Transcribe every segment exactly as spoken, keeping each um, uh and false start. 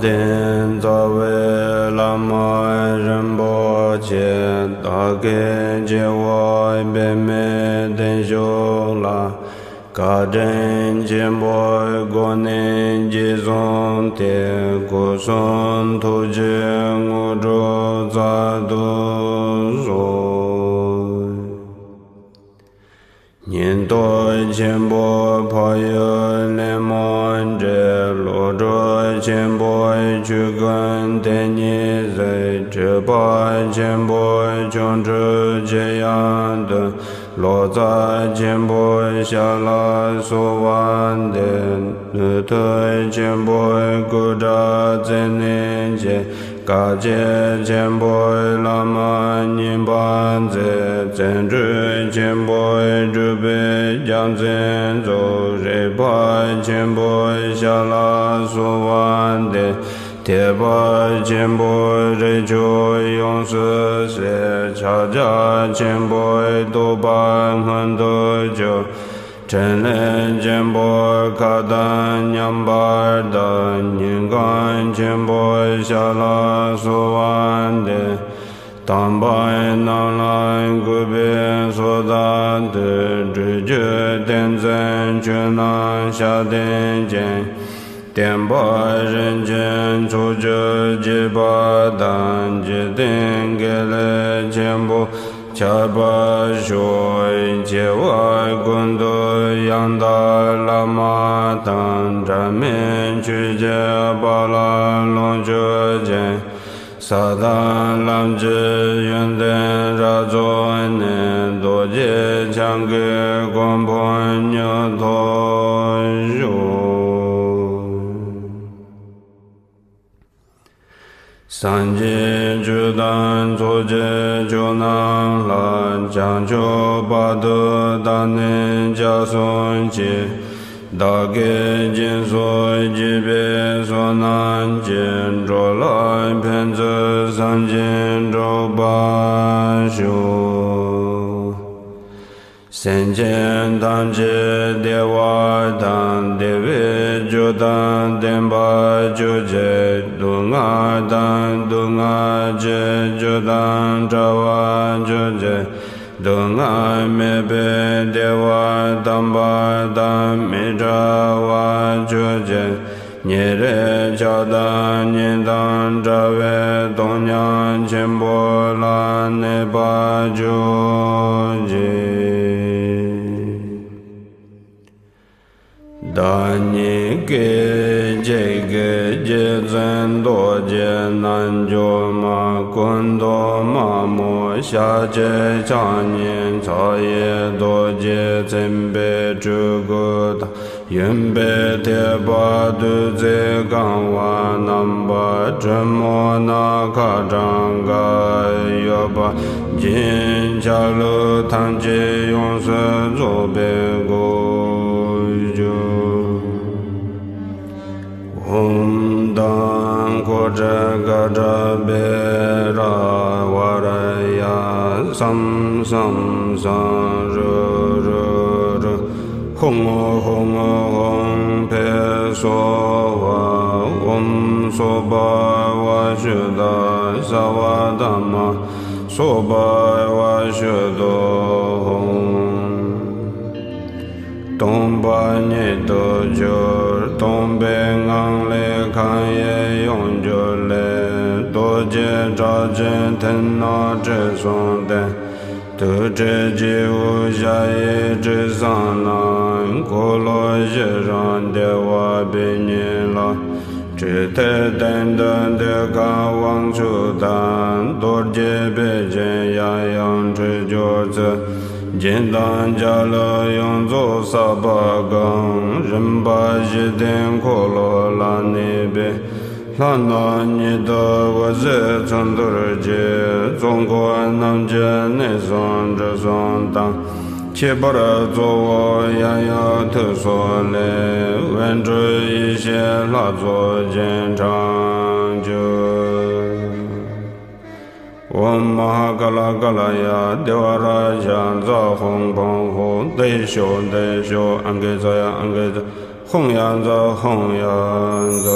ལྡན་རྩ་བའི་བླ་མ་རིན་པོ་ཆེ། བདག་གི་སྐྱེ་བ་འབད་མེད་བརྟན་བཞུགས་ལ། བཀའ་དྲིན་ཆེན་པོའི་སྒོ་ནས་རྗེས་བཟུང་སྟེ། སྐུ་གསུང་ཐུགས་ཀྱི་དངོས་གྲུབ་སྩལ་དུ་གསོལ། ཉན་ཐོས་ཆེན་པོ་འཕགས་ཡུལ་གླིང་མོ་འདྲེ། བློ་གྲོས་ཆེན་པོ་ཆོས་ཀུན་དེ་ཉིད་གཟིགས། གྲུབ་པ་ཆེན་པོ་ཆོ་འཕྲུལ་ཆེ་ཡང་སྟོན། ལོ་ཙཱ་ཆེན་པོ་ཞབས་ལ་གསོལ་བ་འདེབས། ནུས་མཐུ་ཆེན་པོ་སྐུ་དགྲ་རྩད་ནས་ཆོད། དཀའ་སྤྱད་ཆེན་པོའི་བླ་མ་མཉེས་པར་མཛད། བརྩོན་འགྲུས་ཆེན་པོས་སྒྲུབ་པའི་རྒྱལ་མཚན་རྫོགས། རིག་པ་ཆེན་པོའི་ཞབས་ལ་གསོལ་བ་འདེབས། ཐེག་པ་ཆེན་པོའི་རིགས་ཆོས་ཡོངས་སུ་གསལ། ཕྱག་རྒྱ་ཆེན་པོའི་རྟོགས་པ་མངོན་དུ་གྱུར། ཕྲིན་ལས་ཆེན་པོ་མཁའ་དང་མཉམ་པར་བརྡལ། སྙིང་ཁམས་ཆེན་པོའི་ཞབས་ལ་གསོལ་བ་འདེབས། དམ་པའི་རྣམ་ལ་གུས་པས་གསོལ་བ་འདེབས། སྒྲུབ་བརྒྱུད་ཏིང་འཛིན་ཆོས་རྣམས་ཤཱཀྱ་ཐུབ་པའི་མཚན། བསྟན་པ་རིན་ཆེན་ཕྱོགས་བཅུར་རྒྱས་པ་དང་། འཇིག་རྟེན་དགེ་ལེགས་ཆེན་པོ་ཁྱབ་པར་ཤོག། སྐྱེ་བ་ཀུན་ཏུ་ཡང་དག་བླ་མ་དང་། འབྲལ་མེད་ཆོས་ཀྱི་དཔལ་ལ་ལོངས་སྤྱོད་ཅིང་། ས་དང་ལམ་གྱི་ཡོན་ཏན་རབ་རྫོགས་ནས། རྡོ་རྗེ་འཆང་གི་གོ་འཕང་མྱུར་ཐོབ་ཤོག། སངས་རྒྱས་ཆོས་དང་ཚོགས་ཀྱི་མཆོག་རྣམས་ལ། བྱང་ཆུབ་བར་དུ་བདག་ནི་སྐྱབས་སུ་མཆི། བདག་གིས་སྦྱིན་སོགས་བགྱིས་པའི་བསོད་ནམས་ཀྱིས། འགྲོ་ལ་ཕན་ཕྱིར་སངས་རྒྱས་འགྲུབ་པར་ཤོག། སེམས་ཅན་ཐམས་ཅད་བདེ་བ་དང་། བདེ་བའི་རྒྱུ་དང་ལྡན་པར་གྱུར་ཅིག། སྡུག་བསྔལ་དང་སྡུག་བསྔལ་གྱི་རྒྱུ་དང་བྲལ་བར་གྱུར་ཅིག། སྡུག་བསྔལ་མེད་པའི་བདེ་བ་དམ་པ་དང་མི་འབྲལ་བར་གྱུར་ཅིག། ཉེ་རིང་ཆགས་སྡང་གཉིས་དང་བྲལ་བའི་སྟོང་ཉིད་ཆེན་པོ་ལ་གནས་པར་གྱུར་ཅིག། བདག་ཉིད་ཀྱི་ཁྱེད་ཀྱི་རྗེ་བཙུན་རྡོ་རྗེ་རྣལ་འབྱོར་མ། སྐུ་མདོག་དམར་མོ་ཞལ་གཅིག་ཕྱག་གཉིས་མཚོ་ཡི་རྡོ་རྗེ་འཛིན་པའི་སྤྲུལ་སྐུ་དང་། གཡོན་པས་ཐོད་པ་བདུད་རྩིས་གང་བ་བསྣམས་པ། གྲུ་མོ་ནག་ཁ་གྲངས་འགའ་ཡོད་པ། རྗེའི་ཆ་ལུགས་ཐམས་ཅད་ཡོངས་སུ་རྫོགས་པའི་སྒོ་བརྒྱུད། ཨོཾ་དཾ་ཀོ་ཊི་གྷ་ཊ་བེ་ར་ཝ་ར་ཡ་སཾ་སཾ་སཾ་རུ་རུ་རུ། ཧཱུྃ་ཧཱུྃ་ཧཱུྃ་ཕཊ་སྭཱ་ཧཱ། ཨོཾ་སྭ་བྷཱ་ཝ་ཤུདྡྷ་སརྦ་དྷརྨ་སྭ་བྷཱ་ཝ་ཤུདྡྷོ་ཧཱུྃ། སྟོང་པ་ཉིད་དུ་གྱུར། སྟོང་པའི་ངང་ལས་ཁམས་དབྱེར་ཡོངས་གྱུར་ལས། རྡོ་རྗེ་ཁྲག་འཁྱིལ་ཐུན་སྣ་ཁྲི་གསུམ་ལྡན། དུར་ཁྲོད་སྤྱི་བོའི་ཞལ་ཡི་དྲི་བཟང་རྣམས། འཁོར་ལོ་བཞི་རིམ་བདེ་བ་པད་ཉིད་ལ། སྤྲོས་བྲལ་གདན་དུ་འདུས་ཁམས་དབང་ཕྱུག་དང་། རྡོ་རྗེ་ཕཊ་ཅན་ཡང་ཡང་འཁྲིལ་གྱུར་ཅིག། སྦྱིན་དང་འཇའ་ལུས་ཡོངས་རྫོགས་བསགས་པ་གང་། རིམ་པ་བཞི་ལྡན་འཁོར་ལོ་ལ་གནས་པའི། ལྷ་རྣམས་ཉིད་དུ་འོད་ཟེར་ཚུན་གཏོར་གྱིས། གཙོ་འཁོར་རྣམས་ཀྱི་གནས་གསུམ་འབྲུ་གསུམ་དང་། ཁྱད་པར་གཙོ་བོ་ཡང་ཡང་ཐུགས་སྲོག་ལས། འོད་འཕྲོས་ཡེ་ཤེས་ལྷ་ཚོགས་ཀྱིས་དྲངས་གྱུར། ཨོཾ་མ་ཧཱ་ཀཱ་ལ་ཀཱ་ལ་ཡ་དེ་ཝ་རཱ་ཛ་ཛ་ཧཱུྃ་ཕཾ་ཧོ། བདེ་ཤོག་བདེ་ཤོག་ཨང་ཀི་ཛ་ཡ་ཨང་ཀི་ཛ། ཧཱུྃ་ཡ་ཛ་ཧཱུྃ་ཡ་ཛ།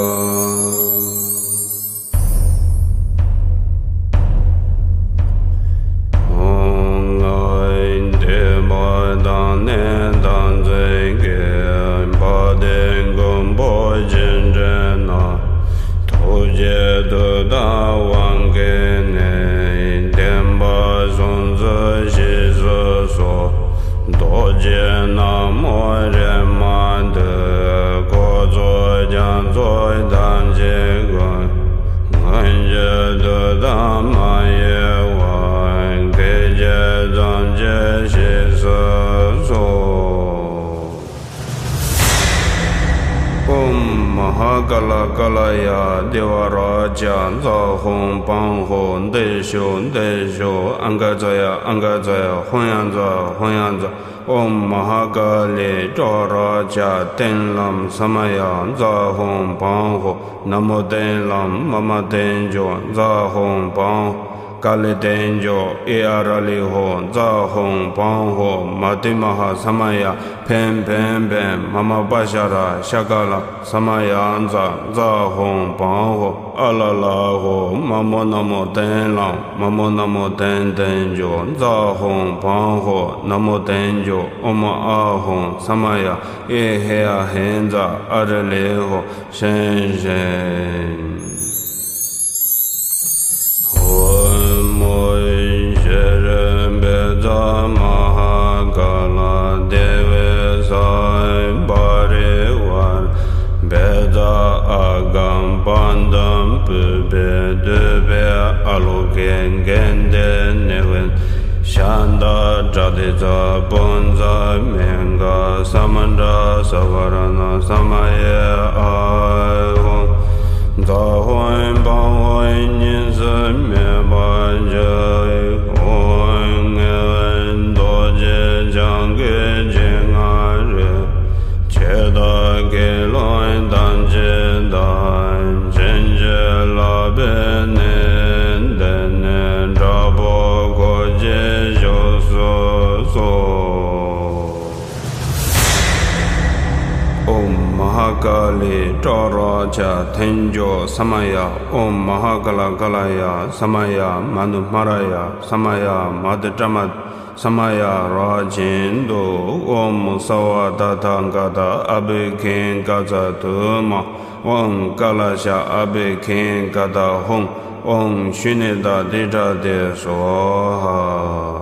སུ་ཞེས་སུ་གསོལ། རྡོ་རྗེ་ནག་མོ་རེ་མ་ཏི། འཁོར་ཚོགས་རྒྱ་མཚོ་ཐམས་ཅད་ཀུན། མངོན་གྱུར་དུ་དང་མ་ཡེངས་པར། སྐད་ཅིག་ཙམ་གྱིས་ཞེས་སུ་གསོལ། ཨོཾ་མ་ཧཱ་ཀཱ་ལ་ཀཱ་ལ་ཡ་དེ་ཝ་རཱ་ཛ་ཛཿཧཱུྃ་བཾ་ཧོཿ་འདིར་བཞུགས་འདིར་བཞུགས། ཨང་ཀ་ཙ་ཡ་ཨང་ཀ་ཙ་ཡ། ཧཱུྃ་ཡ་ཛཿཧཱུྃ་ཡ་ཛཿ། ཨོཾ་མ་ཧཱ་ཀཱ་ལི་ཏྲ་ར་ཛ་ཏེ་ལཾ་ས་མ་ཡ་ཛཿཧཱུྃ་བཾ་ཧོཿ། ན་མོ་ཏེ་ལཾ། མ་མ་ཏེ་ཛྱོ་ཛཿཧཱུྃ་བཾ་ཧོཿ། ཀཱ་ལི་ཏེ་ཛྱོ་ཨི་ཨ་ར་ལི་ཧོཿ་ཛཿཧཱུྃ་བཾ་ཧོཿ། མ་ཏི་མ་ཧ་ས་མ་ཡ་ཕཾ་ཕཾ་ཕཾ། མ་མ་པ་ཤ་ར་ཤ་ཀ་ལ་ས་མ་ཡ་ཛཿ་ཛཿཧཱུྃ་བཾ་ཧོཿ། ཨ་ལ་ལ་ཧོཿ། མ་མོ་ན་མོ་ཏེ་ལཾ། མ་མོ་ན་མོ་ཏེ་ཏེ་ཛྱོ་ཛཿཧཱུྃ་བཾ་ཧོཿ། ན་མོ་ཏེ་ཛྱོ་ཨོཾ་ཨཱཿཧཱུྃ་ས་མ་ཡ་ཨི་ཧེ་ཡ་ཧེ་ཛཿ་ཨ་ར་ལི་ཧོཿ། ཧྲཱིཿ་ཧྲཱིཿ། ཨོཾ་ཤྲཱི་བཛྲ་མ་ཧཱ་ཀཱ་ལ་དེ་བི་ས། པ་རི་ཝཱ་ར་བཛྲ་ཨ་གམ་པཱ་ཎ་བུདྡྷ་དཱུརྦྷེ་ཨ་ལོ་ཀེ་གནྡྷེ་ནི་ཝིནྡྷ་ཤཱནྟ་པྲ་ཏཱིཙྪ་པུཎྩ་མིང་ག་ས་མུ་ཌ་ས་བ་ར་ཎ་ས་མ་ཡེ་ཨཱཿཧཱུྃ། ཛཿཧཱུྃ་བཾ་ཧོཿ་གཉིས་སུ་མེད་པར་སྤྱོད། ཨོཾ་རྡོ་རྗེ་འཆང་གི་ཞལ་སྔ་རོལ། ཇི་ལྟར་དགེ་སློང་ཐམས་ཅད་དང་། བྱིན་གྱིས་བརླབས་པའི་གནས་འདི་ནས། དྲག་པོ་འཁོར་བཅས་བཞུགས་སུ་གསོལ། ཨོཾ་མ་ཧཱ་ཀཱ་ལི་ཏྲ་ར་ཛ་ཏེ་ཛྱོ་ས་མ་ཡ། ཨོཾ་མ་ཧཱ་ཀཱ་ལ་ཀཱ་ལ་ཡ་ས་མ་ཡ། མ་ནུ་མ་ར་ཡ་ས་མ་ཡ། མ་ཏི་ཏྲ་མ་ས་མ་ཡ་ར་ཛྱེ་ནྡྷུ། ཨོཾ་སརྦ་ད་ཐཱ་ག་ཏ་ཨ་བྷི་ཥིཉྩ་དྷཱུ་མ། ཨོཾ་ཀ་ལ་ཤ་ཨ་བྷི་ཥིཉྩ་དྷཱུྃ། ཨོཾ་ཤུ་ནི་ཏ་ཏི་ཏྲ་ཏེ་སྭཱ་ཧཱ།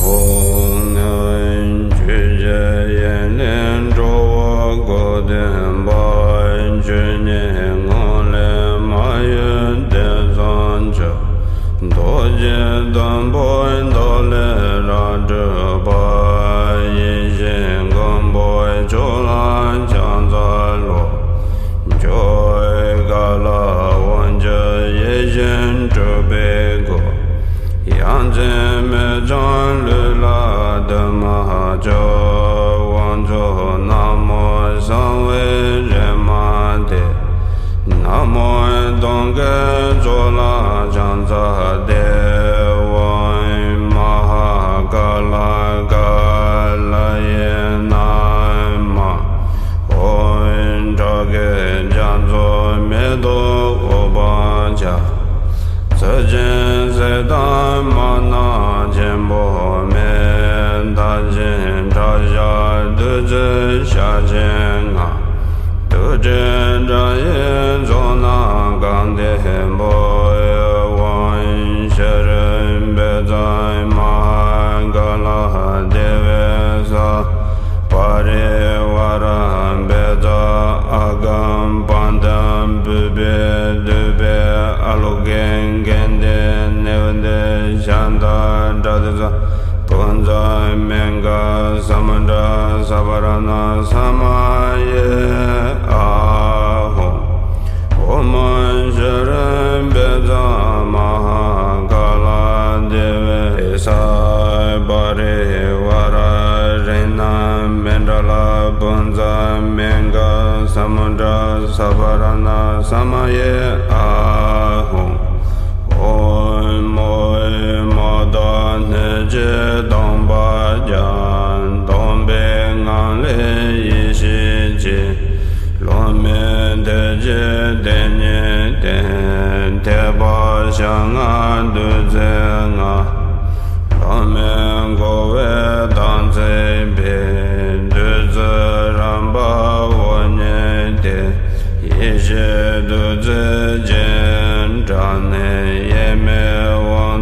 ཧཱུྃ། ཆོས་ཀྱི་ཡུལ་ནི་འགྲོ་བ་དགུ་ལྡན་པ། ཆོས་ཉིད་ངང་ལས་མ་གཡོས་དེ་ཙམ་གྱིས། རྡོ་རྗེ་སྟོང་པར་བདག་ལས་རབ་སྒྲུབ་པ། ཡེ་ཤེས་མགོན་པོ་མཆོག་ལ་ཕྱག་འཚལ་ལོ། འཇུག་པའི་ག་ལ་དབང་ཕྱུག་ཡེ་ཤེས་སྤྲུལ་པའི་སྐུ། ཡ་མཚན་མེད་ཀྱང་ལུས་ལ་སྡུག་མ་བྱུང་། དབང་ཕྱུག་ནག་མོ་གསང་བའི་རིག་མ་སྟེ། ནག་མོ་སྟོན་ཀའི་ཚོགས་ལ་ཕྱག་འཚལ་ཏེ། ཨོཾ་མ་ཧཱ་ཀཱ་ལ་ཀཱ་ལ་ཡེ་ནམ་མ། ཨོཾ་ཁྲག་གི་རྒྱ་མཚོ་མེ་ཏོག་ཨུཏྤ་ཙ། ཚིལ་ཆེན་གསེར་དང་མ་ནག་ཆེན་པོ་མེ། དར་ཆེན་ཁྲག་ཞགས་བདུད་རྩི་ཞལ་ཆེམས་ལྔ། དུག་ཅན་དགྲ་ཡི་ཚོགས་རྣམས་གང་བདེ་འབོལ། ཨོཾ་ཤྲཱི་བཛྲ་མ་ཧཱ་ཀཱ་ལ་དེ་བི་ས། པ་རི་ཝཱ་ར་བཛྲ་ཨ་གམ་པཱ་ཎ་བུདྡྷ་དཱུརྦྷེ་ཨ་ལོ་ཀེ་གནྡྷེ་ནི་ཝིནྡྷ་ཤཱནྟ་པྲ་ཏཱིཙྪ་པུཎྩ་མིང་ག་ས་མུ་ཌ་ས་བ་ར་ཎ་ས་མ་ཡེ་ཨཱཿཧཱུྃ། ཨོཾ་ཤྲཱི་བཛྲ་མ་ཧཱ་ཀཱ་ལ་དེ་བི་ས། པ་རི་ཝཱ་ར་རཏྣ་མཎྜལ་པུཎྩ་མིང་ག་ས་མུ་ཌ་ས་བ་ར་ཎ་ས་མ་ཡེ་ཨཱཿཧཱུྃ། ཨོཾ་མོའི་མོ་དང་སྣོད་ཀྱི་དང་པོ་རྒྱན། སྟོང་པའི་ངང་ལས་ཡེ་ཤེས་སྐྱེ། ལྷོ་མོའི་དུས་ཀྱི་དེ་ཉིད་སྟེ། ཐེག་པ་ཞལ་སྔ་བདུད་རྩི་ལྔ། ལྷོ་མོས་བསྐོར་བའི་དམ་ཚིག་འབེབས། བདུད་རྩི་རིམ་པ་འོ་ཉིད་སྟེ། ཡེ་ཤེས་བདུད་རྩིའི་རྒྱན་དྲངས་ནས། དབྱེར་མེད་དབང་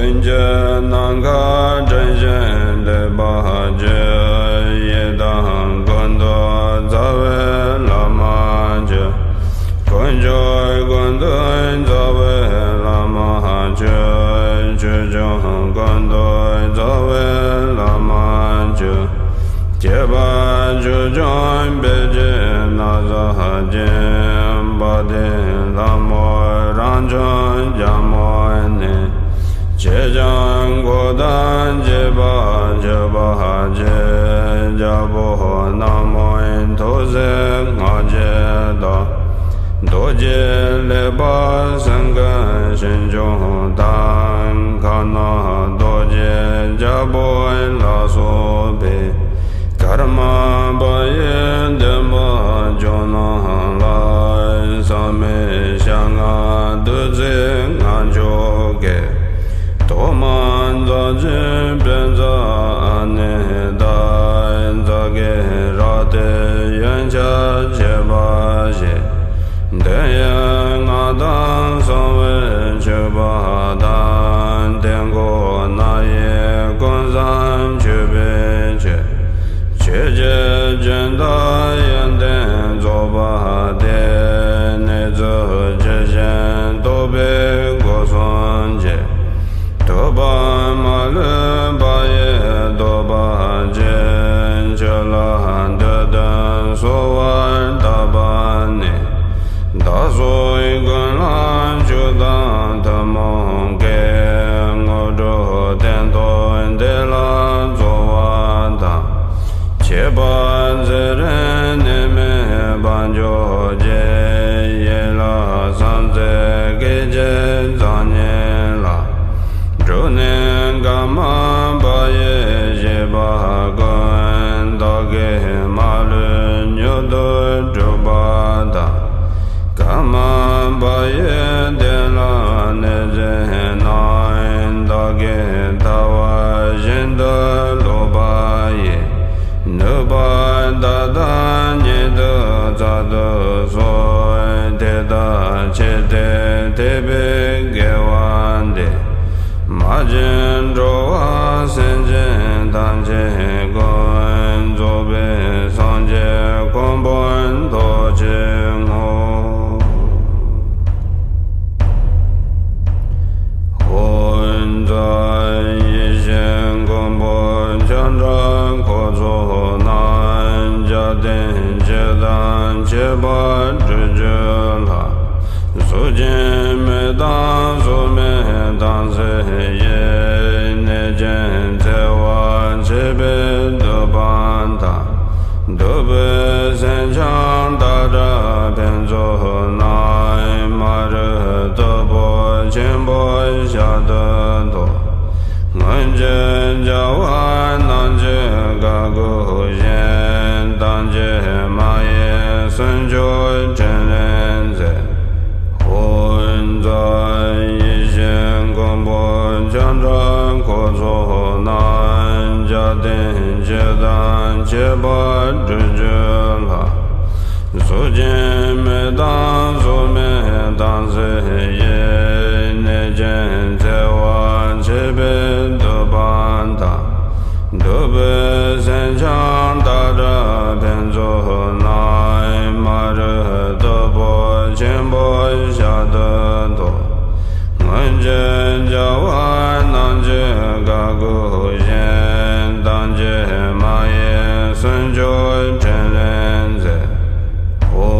ཀུན་གྱི་ནམ་མཁའ་སྤྲིན་བཞིན་གཏིབས་པ་ཆོས། ཡི་དམ་ཀུན་ཏུ་རྩ་བའི་བླ་མ་ཆོས། དཀོན་མཆོག་ཀུན་ཏུ་རྩ་བའི་བླ་མ་ཆོས། ཆོས་སྐྱོང་ཀུན་ཏུ་རྩ་བའི་བླ་མ་ཆོས། སྐྱེས་པ་ཆོས་སྐྱོང་དཔལ་གྱི་ན་བཟའ་ཅན། དཔལ་ལྡན་ལྷ་མོ་རང་བྱུང་རྒྱལ་མོ་ནི། ཆེ་ཞིང་གོ་དང་བརྗིད་པ་མཆོད་པ་ཆེ། རྒྱལ་པོ་ནག་མོའི་ཐུགས་སྲས་སྔགས་ཀྱི་བདག་རྡོ་རྗེ་ལེགས་པར་སེམས་ཀུན་ཞིང་སྐྱོང་དང་། ཁ་ནང་རྡོ་རྗེ་རྒྱལ་པོའི་ལ་སོགས་པའི། ཀརྨ་པ་ཡི་བདེན་པ་ཇོ་ནང་ལ། བསམ་མེད་ཞལ་སྔ་བདུད་རྩིའི་སྔགས་ཆོས་ཀྱི། ཐོག་མར་རྫོགས་ཆེན་དཔལ་བཟང་ཨ་ནེ་ལྟར། རྫོགས་དཀའི་རབ་སྟེ་ཡོན་ཆབ་ཆེ་བ་ཞིག་འདི་ཡི་སྔགས་དང་གསང་བའི་མཆོད་པ་དང་། དེ་འགོ་ན་ཡི་ཀུན་བཟང་མཆོད་པའི་ཆོས། ཆོས་ཀྱི་སྦྱིན་བདག་ཡོན་ཏན་རྫོགས་པ་སྟེ། ནེ་ཙོ་ཇི་བཞིན་རྟོགས་པའི་སྒོ་གསུམ་གྱི། ཐོས་པ་མ་ལུས་པ་ཡི་རྟོགས་པ་ཅན། ཆོས་ལ་འདོད་དོན་གསོལ་བ་བཏབ་པ་ནི། བདག་སོགས་ཀུན་ལ་མཆོག་དང་ཐུན་མོང་གི། དངོས་གྲུབ་སྟན་ཐོག་འདི་ལ་སྩོལ་བ་དང་། ཁྱད་པར་ཚེ་རིང་ནད་མེད་དཔལ་འབྱོར་གྱི། ཡིད་ལ་བསམ་ཚད་བསྐལ་ཆེན་བཟང་ངན་ལ། འབྲུ་ནི་ཀརྨ་པ་ཡི་བཞེད་པ་ཀུན། བདག་གིས་མ་ལུས་མྱུར་དུ་འགྲུབ་པ་དང་། ཀརྨ་པ་ཡི་བདེ་ལ་གནས་མཛད་ན། བདག་གིས་ཐལ་བ་བཞིན་དུ་རློག་པ་ཡི། ནུས་པ་ད་ལྟ་ཉིད་དུ་ཚར་དུ་གསོལ། དེ་ལྟར་ཆེ་སྟེ་ཐེག་པའི་དགེ་བ་འདི། མ་བྱས་འགྲོ་བ་སེམས་ཅན་ཐམས་ཅད་ཀུན། རྫོགས་པའི་སངས་རྒྱས་གོ་འཕང་ཐོབ་ཕྱིར་བསྔོ། ཨོ་ཛཿ། ཡེ་ཤེས་མགོན་པོ་ལྕམ་དྲལ་འཁོར་ཚོགས་རྣམས། རྒྱལ་བསྟན་སྤྱི་དང་ཁྱད་པར་སྤྲུལ་བཅུ་ལྷ། གཟུགས་ཅན་མི་དང་གཟུགས་མེད་དྭངས་གསལ་ཡི། གནས་ཆེན་བརྩེ་བ་ཆེ་བའི་གདུགས་དཔལ་དང་། གདུག་པའི་སེང་ལྕམ་སྟག་འདྲ་ཕུན་ཚོགས་རྣམས། མ་རིག་སྟུག་པོ་ཆེན་པོ་ཞལ་དུ་ཐོབ། སྔོན་གྱི་རྒྱལ་བ་རྣམས་ཀྱི་བཀའ་བསྒོ་བཞིན། ཐམས་ཅད་མ་ཡེངས་གསུང་མཆོག་ཕྲིན་ལས་མཛད། ཨོ་ཛཿ། ཡེ་ཤེས་མགོན་པོ་ལྕམ་དྲལ་འཁོར་ཚོགས་རྣམས། རྒྱལ་བསྟན་སྤྱི་དང་ཁྱད་པར་སྤྲུལ་བཅུ་ལྷ། གཟུགས་ཅན་མི་དང་གཟུགས་མེད་དྭངས་གསལ་ཡི། གནས་ཆེན་བརྩེ་བ་ཆེ་བའི་གདུགས་དཔལ་དང་། གདུག་པའི་སེང་ལྕམ་སྟག་འདྲ་ཕུན་ཚོགས་རྣམས། མ་རིག་སྟུག་པོ་ཆེན་པོ་ཞལ་དུ་ཐོབ། སྔོན་གྱི་རྒྱལ་བ་རྣམས་ཀྱི་བཀའ་བསྒོ་བཞིན། ཐམས་ཅད་མ་ཡེངས་གསུང་མཆོག་ཕྲིན་ལས་མཛད། ཨོ་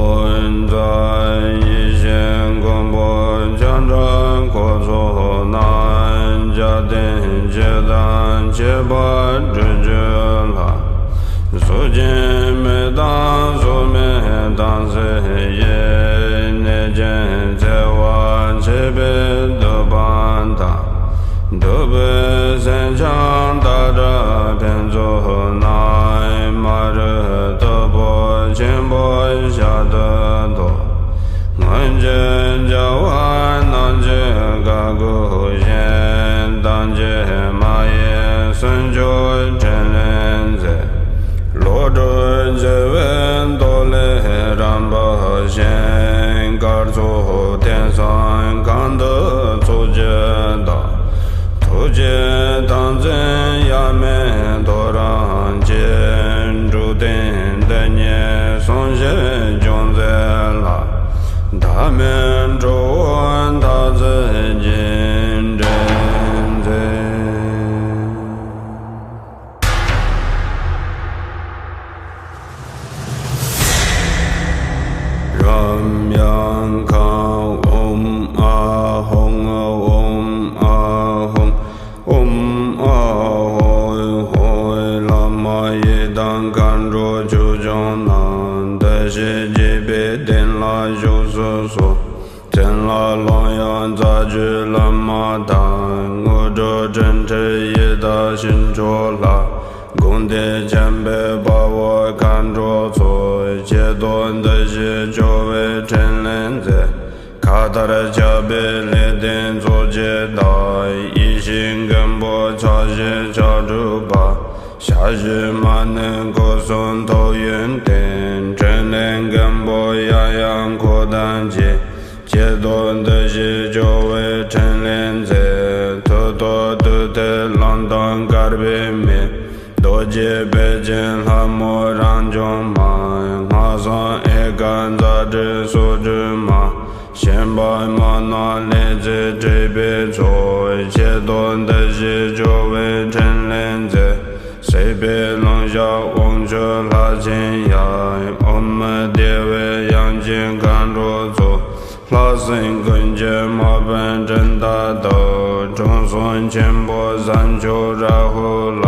ཛཿ། ཡེ་ཤེས་མགོན་པོ་ལྕམ་དྲལ་འཁོར་ཚོགས་རྣམས། རྒྱལ་བསྟན་སྤྱི་དང་ཁྱད་པར་སྤྲུལ་བཅུ་ལྷ། གཟུགས་ཅན་མི་དང་གཟུགས་མེད་དྭངས་གསལ་ཡི། གནས་ཆེན་བརྩེ་བ་ཆེ་བའི་གདུགས་དཔལ་དང་། གདུག་པའི་སེང་ལྕམ་སྟག་འདྲ་ཕུན་ཚོགས་རྣམས། མ་རིག་སྟུག་པོ་ཆེན་པོ་ཞལ་དུ་ཐོབ། སྔོན་གྱི་རྒྱལ་བ་རྣམས་ཀྱི་བཀའ་བསྒོ་བཞིན། ཐམས་ཅད་མ་ཡེངས་གསུང་མཆོག་ཕྲིན་ལས་མཛད། བློ་གྲོས་བྱེ་བའི་མདོ་ལས་རིམ་པ་བཞིན། སྐར་ཚོགས་དེང་སང་གང་དུ་ཚོགས་ཀྱི་བདག་ཐུགས་ བྱ་རྒྱུད་བླ་མ་དང་། དངོས་གྲུབ་སྤྲིན་བྲལ་ཡི་དྭགས་ཞིང་མཆོག་ལ། དགོངས་ཏེ་མཁྱེན་པའི་དཔའ་བོ་མཁའ་འགྲོ་ཚོགས། ཁྱེད་དང་འདི་ཞེས་སྐྱོ་བའི་འཕྲིན་ལས་མཛད། མཁའ་ལྟར་ཁྱབ་པའི་ལེགས་ལྡན་རྫོགས་བྱེད་བདག་ཡེ་ཤེས་མགོན་པོ་ཕྱག་བཞི་ཕྱག་དྲུག་པ། ཞབས་ཞུམ་མ་ནུས་སྐུ་གསུང་ཐུགས་ཡོན་ཏན། འཕྲིན་ལས་མགོན་པོ་ཡང་ཡང་འཁོར་དང་བཅས། ཁྱེད་དང་འདི་ཞེས་སྐྱོ་བའི་འཕྲིན་ལས་མཛད། ཐུགས་རྟོག་ཏུ་ཐལ་ལམ་དང་བཀར་བའི་མེ། རྡོ་རྗེ་དཔལ་ཅན་ལྷ་མོ་རང་བྱུང་མ། སྔགས་སྲུང་ཨེ་ཀ་ཛ་དྲི་སོགས་སྒྲོལ་མ། ཤན་པ་མ་ན་ལས་མཛད་དྲེགས་པའི་ཚོགས། ཁྱེད་དང་འདི་ཞེས་སྐྱོ་བའི་འཕྲིན་ལས་མཛད། སྲིད་པའི་ལམ་བྱ་དབང་ཕྱུག་ལྷ་ཆེན་ཡབ། ཨོཾ་བདེ་བའི་དབྱངས་ཅན་མཁའ་འགྲོ་ཚོགས། ལྷ་སྲིན་ཀུན་གྱི་དམག་དཔོན་སྤྲིན་ལྟར་བརྡལ། དྲང་སྲོང་ཆེན་པོ་གཟའ་མཆོག་རཱ་ཧུ་ལ།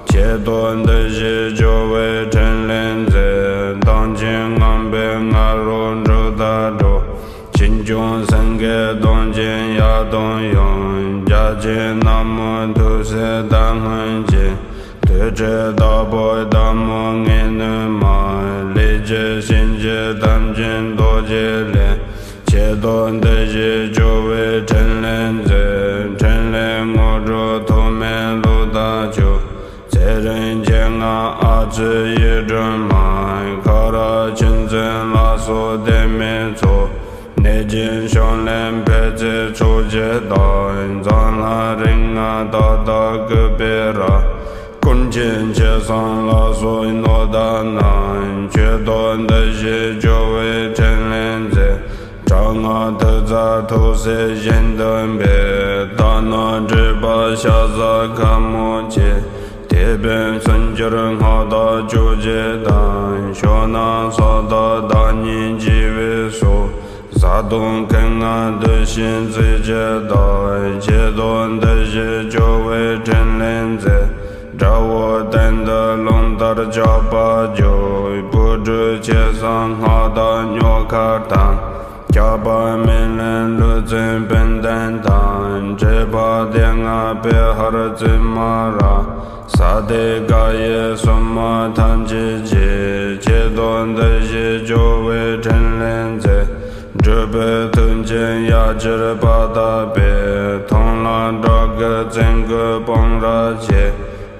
ཁྱེད་དང་འདི་ཞེས་སྐྱོ་བའི་འཕྲིན་ལས་མཛད། མདངས་ཅན་ངང་པའི་ང་རོ་འབྲུག་ལྟར་སྒྲོག། ཆོས་སྐྱོང་སེང་གེ་གདོང་ཅན་ཡར་དང་ཡང་། རྒྱལ་ཆེན་ནག་མོ་ཐུགས་སྲས་དར་སྔོན་ཅན། ཐོད་ཕྲེང་བདག་པོ་བདག་མོ་ངེས་ནུས་མ། ལས་ཀྱི་གཤིན་རྗེ་དམ་ཅན་རྡོ་རྗེ་ལས། ཁྱེད་དང་འདི་ཞེས་སྐྱོ་བའི་འཕྲིན་ལས་མཛད། འཕྲིན་ལས་དངོས་གྲུབ་ཐོགས་མེད་གློག་ལྟར་འཁྱུག། ཚེ་རིང་མྱ་ངན་ཨ་ཙི་ཡིད་སྒྲོན་མ། ཁ་རག་ཆུ་འཛིན་ལ་སོགས་བདེན་མེད་ཚོགས། གནོད་སྦྱིན་གཤོམ་ལས་འཕེལ་ཚེ་ཚོགས་ཀྱི་བདག། འཛམ་ལྷ་རིགས་ལྔ་དག་དང་བཀོད་པའི་རབ། ཀུན་མཁྱེན་ཁྱེད་བཟང་ལ་སོགས་ནོར་དང་རྣམས། ཁྱེད་དང་འདི་ཞེས་སྐྱོ་བའི་འཕྲིན་ལས་མཛད། དྲག་སྔགས་མཐུ་རྩལ་ཐུགས་སྲས་བཞིན་དུ་འབེབས། དག་སྣང་སྒྲིབ་པ་ཤ་ཟ་ཁ་མོ་ཆེ། དེད་དཔོན་སུམ་ཅུར་སྔགས་བདག་བཅུ་གཅིག་དང་། ཕྱོགས་རྣམས་ས་བདག་བདག་ཉིད་བགྱི་བའི་སོགས། གཟའ་གདོང་ཁལ་ལྔ་འདུ་ཤེས་རྩིས་ཀྱི་བདག། ཁྱེད་དང་འདི་ཞེས་སྐྱོ་བའི་འཕྲིན་ལས་མཛད། དགྲ་བོ་གདན་དུ་རླུང་ལྟར་ཆགས་པར་འཇུག། སྤུ་གྲི་ཆེ་སར་སྔགས་བདག་སྨྱོ་མཁར་དང་། སྐྱག་པ་མེ་ལེན་ཀླུ་བཙན་བན་དན་དང་། འདྲེ་པ་སྡེ་ལྔ་པེ་ཧར་ཙི་མ་ར། ས་སྡེ་ཀ་ཡེ་སུ་མ་ཐམས་ཅད་ཀྱིས། ཁྱེད་དང་འདི་ཞེས་སྐྱོ་བའི་འཕྲིན་ལས་མཛད། སྒྲུབ་པའི་མཐུན་རྐྱེན་ཡ་གྱལ་པ་དག་པས། མཐོང་ལ་དགྲ་བགེགས་བཙན་རྒོལ་སྤང་རབ་བྱེད།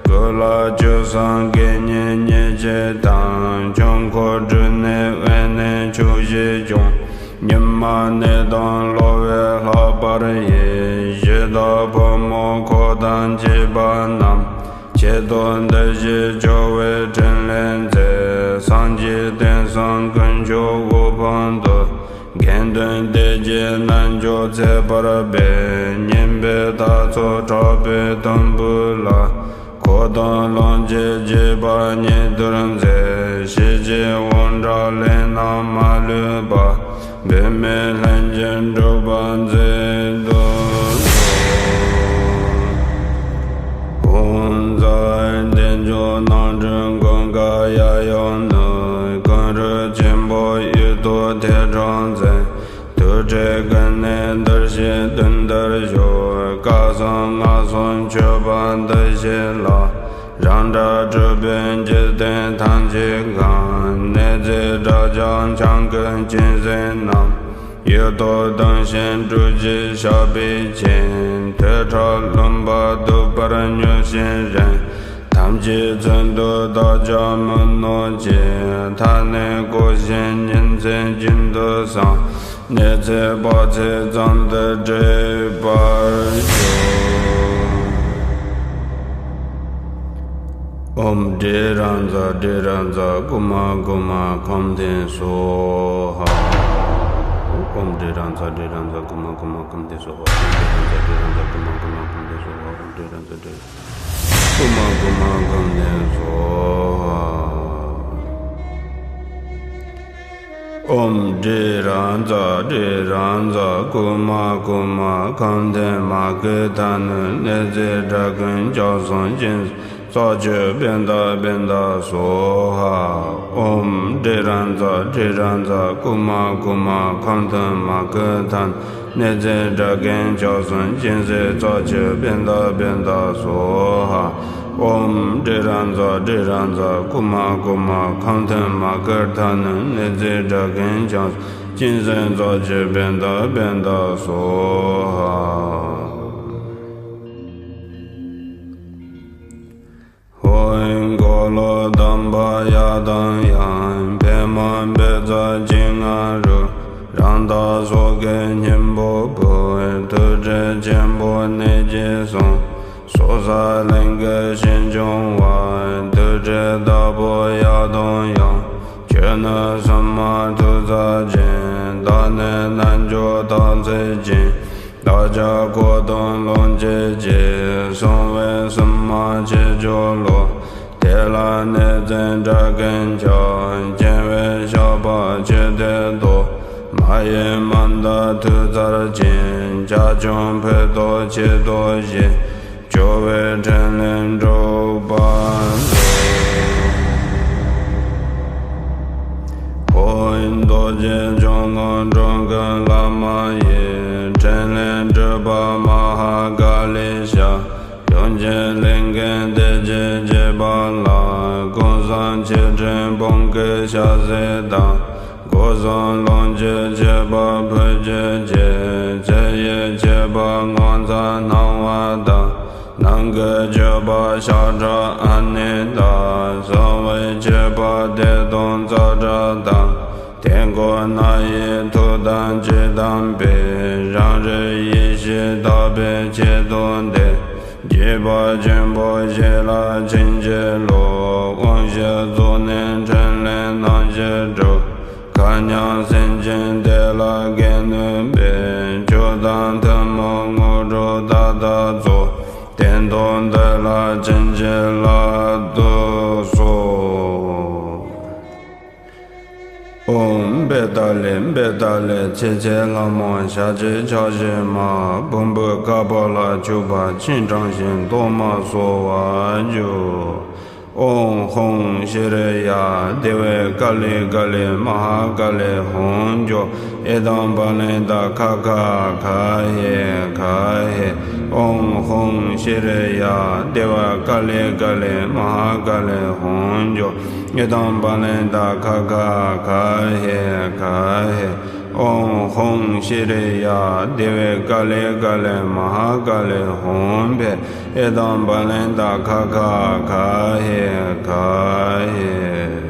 སྐུ་ལ་བཅུ་གསུམ་དགེ་བསྙེན་ཉེར་གཅིག་དང་། ཆོས་འཁོར་སྒྲུབ་གནས་དབེན་གནས་ཆོས་བཞི་སྐྱོང་། ཉི་མ་གནས་དང་ལོ་བས་ལྷག་པར་ཡིད། གཞི་བདག་ཕོ་མོ་འཁོར་དང་བཅས་པ་རྣམས། ཁྱེད་དང་འདི་ཞེས་སྐྱོ་བའི་འཕྲིན་ལས་མཛད། སངས་རྒྱས་བསྟན་སྲུང་དཀོན་མཆོག་དབུ་འཕང་དུ། དགེ་འདུན་སྡེ་བརྒྱད་རྣལ་འབྱོར་ཚེ་བར་སྦས། སྙན་པའི་རྟ་ཚོགས་དྲག་པོའི་དུམ་བུ་ལ། འཁོར་དང་ལོངས་སྤྱོད་རྒྱས་པ་ཉིད་དུ་མཛད། ཞི་བྱེད་དབང་དྲག་ལས་རྣམས་མ་ལུས་པ། འབད་མེད་ལྷུན་གྱིས་འགྲུབ་པར་མཛད་དུ་གསོལ། ཨོཾ་ཛཿ་བདེ་མཆོག་རྣམ་འཕྲུལ་མགོན་དཀར་གཡས་གཡོན་ནས། ཀུན་རིག་ཆེན་པོ་གཡུལ་དུ་ཐེག་དྲུག་འཛིན། དུར་ཁྲོད་ཀུན་ནས་འདིར་གཤེགས་མདུན་དུ་བཞུགས། བསྐལ་གསུམ་སྔགས་གསུམ་མཆོད་པ་འདི་བཞེས་ལ། རང་གྲོལ་གྲུབ་པའི་འཇིག་རྟེན་ཐམས་ཅད་གང་། ནེ་ཙོའི་སྒྲ་བརྒྱ་འཆང་གི་སྤྱན་གཟིགས་རྣམས། གཡུལ་དུ་ལྡང་ཞིང་སྤྲུལ་གྱིས་ཞབས་པད་བསྐྱེད། ཐོད་ཁྲག་རློན་པ་བདུག་པར་མྱོས་ཤིང་རེངས། ཐམས་ཅད་ཚུལ་དུ་བདག་ཅག་མི་གནོད་ཅིག། མཐའ་ནས་བསྐོར་ཞིང་ཉིན་མཚན་རྒྱུན་དུ་བསྲང་། ནེ་ཙོའི་དཔག་ཚད་ཙམ་དུ་བསྒྲིགས་པར་ཤོག། ཨོཾ་སྒྲ་རཱ་ཛ་སྒྲ་རཱ་ཛ་ཀུ་མ་ཀུ་མ་ཁམས་ལྡན་སྭཱ་ཧཱ། ཨོཾ་སྒྲ་རཱ་ཛ་སྒྲ་རཱ་ཛ་ཀུ་མ་ཀུ་མ་ཁམས་ལྡན་སྭཱ་ཧཱ། ཨོཾ་སྒྲ་རཱ་ཛ་སྒྲ་རཱ་ཛ་ཀུ་མ་ཀུ་མ་ཁམས་ལྡན་སྭཱ་ཧཱ། ཨོཾ་སྒྲ་རཱ་ཛ་སྒྲ་རཱ་ཛ་ཀུ་མ་ཀུ་མ་ཁམས་ལྡན་སྭཱ་ཧཱ། ཨོཾ་སྒྲ་རཱ་ཛ་སྒྲ་རཱ་ཛ་ཀུ་མ་ཀུ་མ་ཁམས་ལྡན་མ་གི་དྷ་ནུ་ནེ་ཙོའི་སྒྲ་ཀུན་ཀྱང་སངས་རྒྱས་རྩ་བཅུ་པད་ཟླ་པད་ཟླ་སྭཱ་ཧཱ། ཨོཾ་སྒྲ་རཱ་ཛ་སྒྲ་རཱ་ཛ་ཀུ་མ་ཀུ་མ་ཁམས་ལྡན་མ་གི་དྷ་ནུ་ ནེ་ཙི་ཌ་གན་ལྕགས་སྲང་སྦྱིན་སྲེག་རྩ་བཅུ་པནྡ་པནྡ་སྭཱ་ཧཱ། ཨོཾ་ཏྲི་རཱ་ཛ་ཏྲི་རཱ་ཛ་ཀུ་མ་ཀུ་མ་ཁཱ་ཏུ་མ་ཀརྠ་ཎི། ནེ་ཙི་ཌ་གན་ལྕགས་སྲང་སྦྱིན་སྲེག་རྩ་བཅུ་པནྡ་པནྡ་སྭཱ་ཧཱ། ཧོ། འཁོར་ལོ་དམ་པ་ཡང་དང་ཡང་། པདྨ་བཛྲ་ཅིག་ང་རོ། རང་དག་སོགས་ཀྱི་སྙིང་པོ་བུ། ཐུགས་རྗེ་ཆེན་པོ་ནད་ཀྱིས་གཟུང་། སོ་སོ་གླིང་གི་ཞིང་སྐྱོང་བ། ཐུགས་རྗེའི་བདག་པོ་ཡང་དང་ཡང་། ཁྱོད་ནི་སྲུང་མ་ཐུགས་རྗེ་ཅན། བདག་ནི་རྣལ་འབྱོར་དམ་ཚིག་ཅན། བདག་ཅག་འཁོར་དང་ལོངས་སྤྱོད་ཅིང་། གསང་བའི་སྲུང་མ་ཆེ་མཆོག་ལོ། དེ་ལ་ནེ་ཙི་ཌ་གན་ལྕགས། སྦྱིན་པའི་བཤགས་པ་ཆེ་སྟེ་མདོ། མ་ཡེངས་མ་འདའ་ཐུགས་རྩལ་ཅན། བྱ་ཁྱུང་ཕུད་དང་ཆེ་མདོག་བཞི། སྐྱོབ་པའི་ཕྲིན་ལས་འགྲུབ་པར་མཛོད། ཧོ། རྡོ་རྗེ་འཆང་དབང་འབྲོམ་གྱི་བླ་མ་ཡི། ཕྲིན་ལས་སྒྲུབ་པ་མ་ཧཱ་ཀཱ་ལི་ཤ། ཡུམ་གྱི་ལྷས་ཀྱི་བདེ་སྐྱིད་བྱེད་པ་ལ། ཀུན་བཟང་ཆེ་ཕྲེང་བོང་གི་ཞལ་ཟས་དང་། སྒོ་གསུམ་ལོངས་སྤྱོད་བྱེད་པ་ཕུལ་བྱེད་ཅིང་། ཚེ་ཡི་མཆོད་པ་ངོ་མཚར་སྣང་བ་དང་། ནང་གི་མཆོད་པ་ཤ་ཁྲག་ཨ་ནི་དང་། གསང་བའི་མཆོད་པ་བདེ་སྟོང་ཙཀྲ་དང་། དེ་ཀུན་ན་ཡི་ཐུགས་དམ་ཇི་ལྟར་འབད། རང་རིག་ཡེ་ཤེས་དག་པའི་ཆེད་དུ་འདི། དགྱེས་པ་ཆེན་པོ་ཞེས་ལ་བྱིན་གྱིས་རློབས། དབང་ཕྱུག་གཙུག་ནས་ཕྲིན་ལས་རྣམ་བཞི་སྒྲུབ། མཁའ་མཉམ་སེམས་ཅན་བདེ་ལ་དགེ་འདུན་པའི། མཆོག་དང་ཐུན་མོང་དངོས་གྲུབ་མཐའ་དག་སྩོལ། དེ་དང་འདི་ལ་བྱིན་གྱིས་བརླབ་ཏུ་གསོལ། ཨོཾ་པད་ཏ་ལི་པད་ཏ་ལི་ཚེ་ཚེ་ལྷ་མོ་ཞལ་གཅིག་ཕྱག་བཞི་མ། བོན་པོའི་བཀའ་པ་ལ་ཆུ་བ་ཆེན་དྲངས་ཤིང་གཏོར་མ་གསོལ་བར་ཞུ། ཨོཾ་ཧཱུྃ་ཤྲཱི་ཡ་དེ་ཝེ་ཀ་ལི་ཀ་ལི་མ་ཧཱ་ཀ་ལི་ཧཱུྃ་ཇོ། ཨེ་དཾ་བ་ལན་ཏ་ཁ་ཁ་ག་ཧེ་ག་ཧེ། ཨོཾ་ཧཱུྃ་ཤྲཱི་ཡ་དེ་ཝེ་ཀ་ལི་ཀ་ལི་མ་ཧཱ་ཀ་ལི་ཧཱུྃ་ཇོ། ཨེ་དཾ་བ་ལན་ཏ་ཁ་ཁ་ག་ཧེ་ག་ཧེ། ཨོཾ་ཧཱུྃ་ཤྲཱི་ཡ་དེ་ཝེ་ཀ་ལི་ཀ་ལི་མ་ཧཱ་ཀ་ལི་ཧཱུྃ་ཕཊ། ཨེ་དཾ་བ་ལན་ཏ་ཁ་ཁ་ག་ཧེ་ག་ཧེ།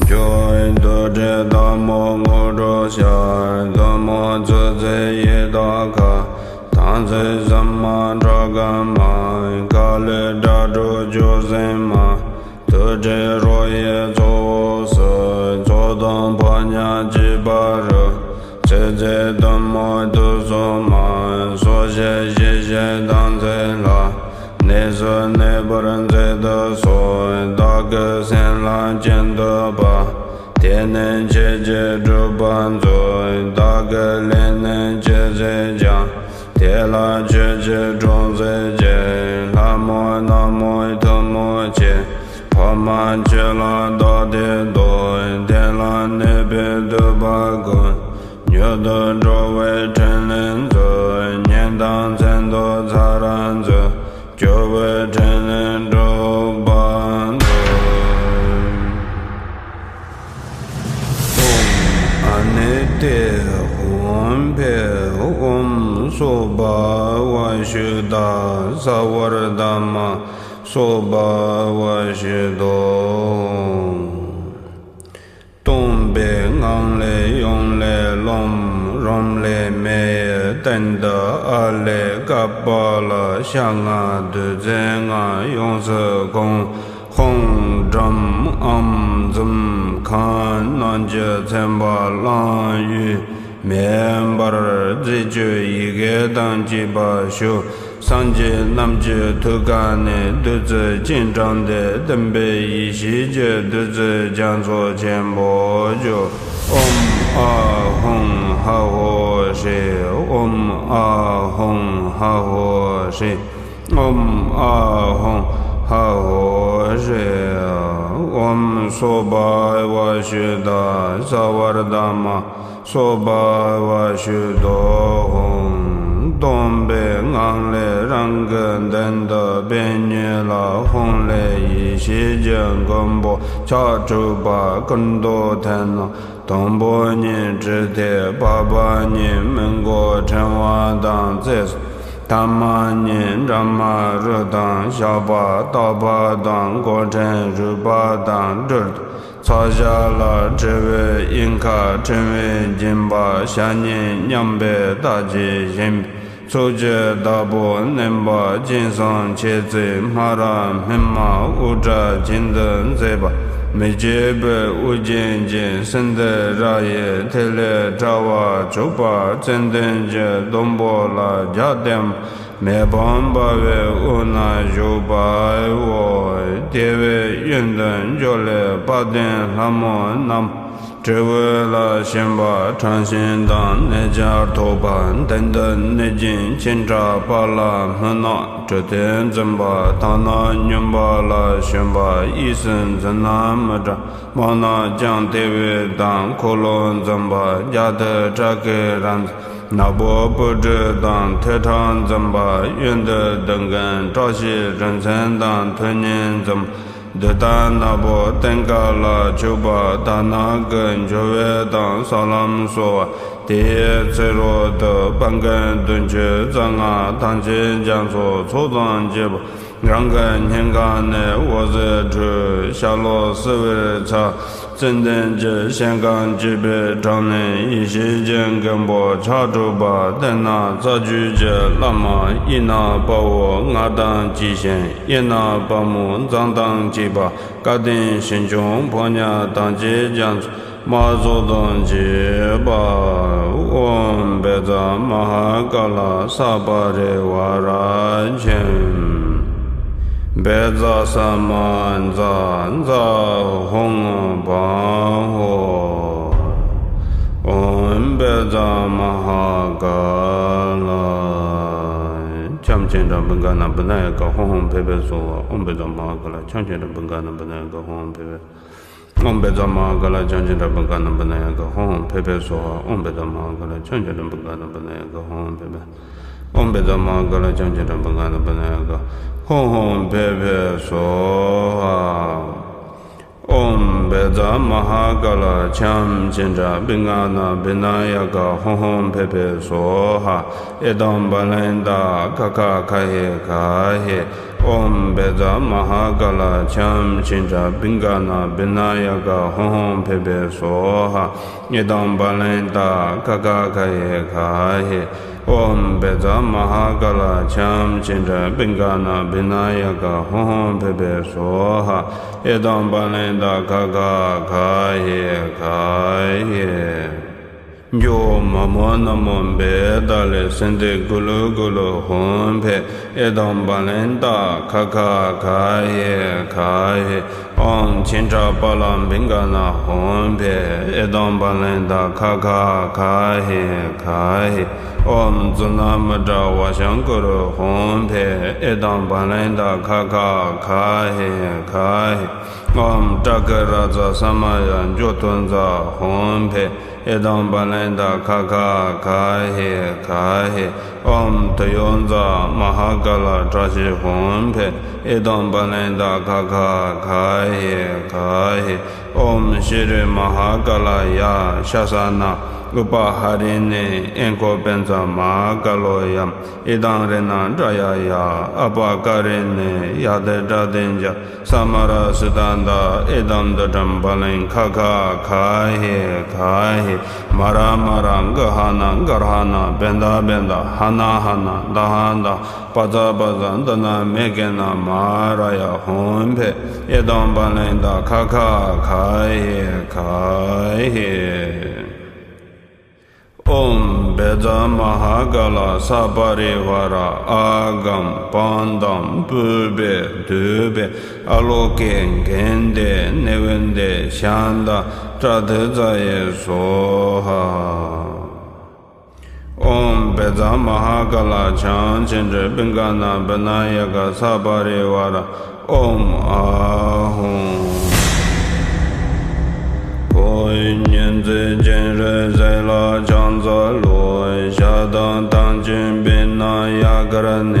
ཇོ། རྡོ་རྗེ་སྟག་མོ་དངོས་གྲུབ་ཞལ། བདུད་མོ་ཙི་ཙི་ཡི་དྭགས་ཁ། དམ་ཚིག་སྲུང་མ་ཁྲག་འཁྱུག་མ། ཁ་ལས་སྒྲ་སྒྲོགས་ཅོག་སེན་མ། ཐུགས་རྗེའི་རོ་ཡི་ཚོགས་འོག་སུ། ཚོགས་དང་ཕོ་ཉ་གཅིག་པ་རུ། ཚེ་ཚེ་བདུད་མོ་དུག་གསུམ་མ། སྲོག་བཤད་ཞི་བྱེད་དམ་ཚིག་ལ། གནས་སུ་གནས་པར་མཛད་དུ་གསོལ། བདག་གི་སེམས་ལ་སྦྱིན་བཏུབ་པ། དེ་ནི་ཁྱེད་ཀྱིས་སྒྲུབ་པར་མཛོད། བདག་གི་ལས་ནི་ཇི་མཛད་ཀྱང་། དེ་ལ་ཁྱེད་ཀྱིས་གྲོགས་མཛད་ཅིང་། ལྷ་མོ་ནག་མོའི་ཐུན་མོང་ཆེ། འཕགས་མ་ཁྱེད་ལ་བདག་བདེ་འདོད། དེ་ལ་གནས་པའི་འདོད་པ་ཀུན། མྱུར་དུ་འགྲོ་བའི་ཕྲིན་ལས་མཛོད། གཉེན་དང་མཚན་དུ་ཚར་མཛོད། སྐྱོབ་པའི་ཕྲིན་ལས་འགྲུབ་པར་མཛོད། ཨོཾ་ཨ་ནི་ཏེ་ཧཱུྃ་ཕཊ། ཨོཾ་སྭ་བྷཱ་ཝ་ཤུདྡྷ་སརྦ་དྷརྨ་སྭ་བྷཱ་ཝ་ཤུདྡྷོ། སྟོན་པའི་ངང་ལས་ཡུམ་ལས་ལོངས། རོལམ་ལས་མེ་ཡི་སྟེང་དུ་ཨཱ་ལས་ཀ་པཱ་ལ་ཤ་ལྔ་བདུད་རྩི་ལྔ་ཡོངས་སུ་གང་། ཧཱུྃ་སྒྲམ་ཨཱཾ་ཛཾ་ཁཾ་རྣམས་ཀྱིས་མཚན་པ་བླངས་ཡོད། མེ་འབར་རྫས་བཅུད་ཡི་གེ་དང་བཅས་པ་ཞུ། སངས་རྒྱས་རྣམས་ཀྱི་ཐུགས་ཀ་ནས་བདུད་རྩི་སྤྱན་དྲངས་ཏེ། བདུན་པའི་ཡེ་ཤེས་ཀྱི་བདུད་རྩི་རྒྱ་མཚོ་ཆེན་པོ་བརྗོད། ཨོཾ་ཨཱཿཧཱུྃ་ཧ་ཧོ་ཧྲཱིཿ། ཨོཾ་ཨཱཿཧཱུྃ་ཧ་ཧོ་ཧྲཱིཿ། ཨོཾ་ཨཱཿཧཱུྃ་ཧ་ཧོ་ཧྲཱིཿ། ཨོཾ་སྭ་བྷཱ་ཝ་ཤུདྡྷ་སརྦ་དྷརྨ་ སོགས་པ་བ་ཞུ་དོ། ཧཱུྃ། སྟོང་པའི་ངང་ལས་རང་གི་མདུན་དུ་པད་ཉི་ལ་ཧཱུྃ་ལས་ཡེ་ཤེས་ཀྱི་མགོན་པོ་ཕྱག་དྲུག་པ་སྐུ་མདོག་མཐིང་ནག་དང་པོ་ཉིད་དྲི་ཐིག། བར་པ་ཉིད་མི་མགོ་ཕྲེང་བ་དང་རྩེ་གསུམ། ཐ་མ་ཉིད་འབྲུ་མ་རུ་དང་ཞགས་པ་སྟག་པ་དང་མགོ་ཕྲེང་རུས་པ་དང་སྦྲུལ་དང་ཚགས་ཞྭ་ལ་དྲིལ་བུ་གཡུ་ཁ་ཕྲེང་བས་བརྒྱན་པ་ཞབས་གཉིས་མཉམ་པའི་རྟགས་ཀྱིས་བཞེངས་པའི་ཚོགས་ཀྱི་བདག་པོ་གནན་པ་སྤྱན་གསུམ་མཆེ་གཙིགས་སྨ་ར་སྨིན་མ་དབུ་སྐྲ་གྱེན་དུ་མཛེས་པ་མི་བསྐྱོད་པའི་དབུ་རྒྱན་ཅན་སེང་ལྡེང་རྭ་ཡི་ཐིག་ལེ་དྲ་བ་བྱུག་པ་ཙན་དན་གྱི་སྡོང་པོ་ལ་རྒྱབ་བརྟེན་པ་མེ་ཕག་འབར་བའི་དབུས་ན་བཞུགས་པའོ། དེ་བས་གཡོན་དུ་འཇའ་ལུས་དཔལ་ལྡན་ལྷ་མོ་བསྣམས། དྲིལ་བུ་ལ་ཞོན་པ་ཁྲམ་ཤིང་དང་གནས་བརྒྱར་ཐོགས་པ་མདུན་དུ་གནོད་སྦྱིན་ཁྱིམ་བྲག་དཔལ་ལྷ་སྨུག་ནག་གྲུ་ཐོད་འཛིན་པ་དག་སྣང་སྨྱོན་པ་ལ་ཞོན་པ་གཡས་སུ་མཛུབ་ནག་མི་བྲག་སྨུག་ནག་ལྕང་ཐེ་བོ་དང་འཁོར་ལོ་འཛིན་པ་རྒྱ་ཐོད་ཁྲ་ཁོ་ར་འཛིན་ནག་པོ་སྤུ་གྲི་དང་ཐོད་ཁྲག་འཛིན་པ་གཡོན་དུ་སྡུག་མགོན་བཀྲ་ཤིས་རིན་ཆེན་དང་ཐོད་སྙེད་འཛིན་པ་བདུད་རྟ་ནག་པོ་སྟེང་ཁ་ལ་བྱུག་པ་དག་སྣང་གི་འཇའ་འོད་དང་ས་ལམ་སོགས་པ་དེའི་ཚེ་རོལ་དུ་དཔལ་མགོན་བདུན་ཅུ་རྩ་ལྔ་ཐམས་ཅད་རྒྱ་མཚོ་ཚོགས་དང་བཅས་པ་རང་གི་སྙིང་ག་ནས་འོད་ཟེར་འཕྲོས་ཤར་ལྷོ་སིལ་བུར་འཚེར། ཙན་དན་གྱི་ཞལ་གང་བཀྱེས་པའི་བྲག་ནས་ཡེ་ཤེས་ཀྱི་མགོན་པོ་ཕྱག་དྲུག་པ་བསྟན་ནག་རྩ་རྒྱུད་ཀྱི་བླ་མ་དབྱིག་ནག་དཔའ་བོ་མངའ་ཐང་སྐྱེས་ཤིང་དབྱིག་ནག་དཔའ་མོ་མཛངས་ཐང་སྐྱེས་པ་སྐལ་ལྡན་ཞིང་སྐྱོང་ཕོ་ཉ་དང་བཅས་རྒྱ་མཚོ་དམག་ཚོགས་དང་བཅས་པ། ཨོཾ་བཛྲ་མ་ཧཱ་ཀཱ་ལ་ས་པ་རི་ཝཱ་ར་ཁྱེམ། བཛྲ་ས་མ་ཛཿཛཿཧཱུྃ་བཾ་ཧོཿ། ཨོཾ་བཛྲ་མ་ཧཱ་ཀཱ་ལ། ཁྱམས་ཆེན་དྲག་བུ་ག་ན་བུ་ན་ཡ་ག་ཧོ་ཧོ་ཕེ་ཕེ་སོ་ཧ། ཨོཾ་བཛྲ་མ་ཧཱ་ཀཱ་ལ། ཁྱམས་ཆེན་དྲག་བུ་ག་ན་བུ་ན་ཡ་ག་ཧོ་ཧོ་ཕེ་ཕེ། ཨོཾ་བཛྲ་མ་ཧཱ་ཀཱ་ལ། ཁྱམས་ཆེན་དྲག་བུ་ག་ན་བུ་ན་ཡ་ག་ཧོ་ཧོ་ཕེ་ཕེ་སོ་ཧ། ཨོཾ་བཛྲ་མ་ཧཱ་ཀཱ་ལ། ཁྱམས་ཆེན་དྲག་བུ་ག་ན་བུ་ན་ཡ་ག་ཧོ་ཧོ་ཕེ་ཕེ། ཨོཾ་བཛྲ་མ་ཧཱ་ཀཱ་ལ། ཁྱམས་ཆེན་དྲག་བུ་ག་ན་བུ་ན་ཡ་ག་ཧོ་ཧོ་ཕེ་ཕེ་སོ་ཧ། ཨོཾ་བཛྲ་མ་ཧཱ་ཀཱ་ལ། ཁྱམས་ཆེན་དྲག་བུ་ག་ན་བུ་ན་ཡ་ག་ཧོ་ཧོ་ཕེ་ཕེ་སོ་ཧ། ཨེ་དམ་བ་ལན་ཏ་ཁ་ཁ་ག་ཧེ་ག་ཧེ། ཨོཾ་བཛྲ་མ་ཧཱ་ཀཱ་ལ། ཁྱམས་ཆེན་དྲག་བུ་ག་ན་བུ་ན་ཡ་ག་ཧོ་ཧོ་ཕེ་ཕེ་སོ་ཧ། ཨེ་དམ་བ་ལན་ཏ་ཁ་ཁ་ག་ཧེ་ག་ཧེ། ཨོཾ་བཛྲ་མ་ཧཱ་ཀཱ་ལ། ཁྱམས་ཆེན་དྲག་བུ་ག་ན་བུ་ན་ཡ་ག་ཧོ་ཧོ་ཕེ་ཕེ་སོ་ཧ། ཨེ་དམ་བ་ལན་ཏ་ཁ་ཁ་ག་ཧེ་ག་ཧེ། འཇོ་མ་མོ་ན་མོ་བེ་ད་ལེ་སན་ཏེ་གུ་ལུ་གུ་ལུ་ཧོ་ཧོ་ཕེ། ཨེ་དམ་བ་ལན་ཏ་ཁ་ཁ་ག་ཧེ་ག་ཧེ། ཨོཾ་ཆེན་དྲག་པ་ལ་བི་ག་ན་ཧོ་ཧོ་ཕེ། ཨེ་དམ་བ་ལན་ཏ་ཁ་ཁ་ག་ཧེ་ག་ཧེ། ཨོཾ་ཙུ་ན་མུ་དྲ་བ་ཤང་ཀུ་རུ་ཧོ་ཧོ་ཕེ། ཨེ་དམ་བ་ལན་ཏ་ཁ་ཁ་ག་ཧེ་ག་ཧེ། ཨོཾ་ཏྲ་ཀ་ར་ཛ་ས་མ་ཡ་འཇོ་ཐུ་ཛ་ཧོ་ཧོ་ཕེ། ཨེ་དམ་བ་ལན་ཏ་ཁ་ཁ་ག་ཧེ་ག་ཧེ། ཨོཾ་ཏུ་ཡོ་ཛ་མ་ཧཱ་ཀཱ་ལ་བཀྲ་ཤིས་ཧོ་ཧོ་ཕེ། ཨེ་དམ་བ་ལན་ཏ་ཁ་ཁ་ག་ཧེ་ག་ཧེ། ཨོཾ་ཤྲཱི་མ་ཧཱ་ཀཱ་ལ་ཡ་ཤ་ས་ན་ཨུ་པ་ཧ་རི་ནི་ཨེ་ཁོ་པན་ཙ་མ་ཧཱ་ཀཱ་ལོ་ཡ། ཨི་དཾ་རེ་ན་ཏྲ་ཡ་ཡ་ཨ་པ་ཀ་རེ་ནི་ཡ་དེ་ཏྲ་དེ་ཛ། ས་མ་ར་སི་ཏ་ད་ཨེ་དམ་དུ་ཏྲམ་བ་ལན་ཁ་ཁ་ག་ཧེ་ག་ཧེ། མ་ར་མ་ར་ག་ཧ་ན་ག་ར་ཧ་ན་བེ་ད་བེ་ད་ཧ་ན་ཧ་ན་ད་ཧ་ད་པ་ཙ་པ་ཙ་ད་ན་མེ་གེ་ན་མ་ར་ཡ་ཧོ་ཧོ་ཕེ། ཨེ་དམ་བ་ལན་ཏ་ཁ་ཁ་ག་ཧེ་ག་ཧེ། ཨོཾ་བཛྲ་མ་ཧཱ་ཀཱ་ལ་ས་པ་རི་ཝཱ་ར་ཨཱ་གཾ་པཱ་དཾ་པུཥྤེ་དུཥྤེ་ཨ་ལོ་ཀེ་གན་དྷེ་ནཻ་ཝི་དྱེ་ཤཱནྟ་པྲ་ཏཱི་ཙཱ་ཡེ་སྭཱ་ཧཱ། ཨོཾ་བཛྲ་མ་ཧཱ་ཀཱ་ལ་ཁྱམས་ཆེན་དྲག་བི་ག་ན་བི་ན་ཡ་ཀ་ས་པ་རི་ཝཱ་ར། ཨོཾ་ཨཱཿཧཱུྃ། ཨོ་ ཉི་ཟེར་སྤྱན་རས་གཟིགས་ལ་ཕྱག་འཚལ་ལོ། ཞལ་དང་ཐང་ཆེན་པད་ནག་གཡས་དཀར་ནས།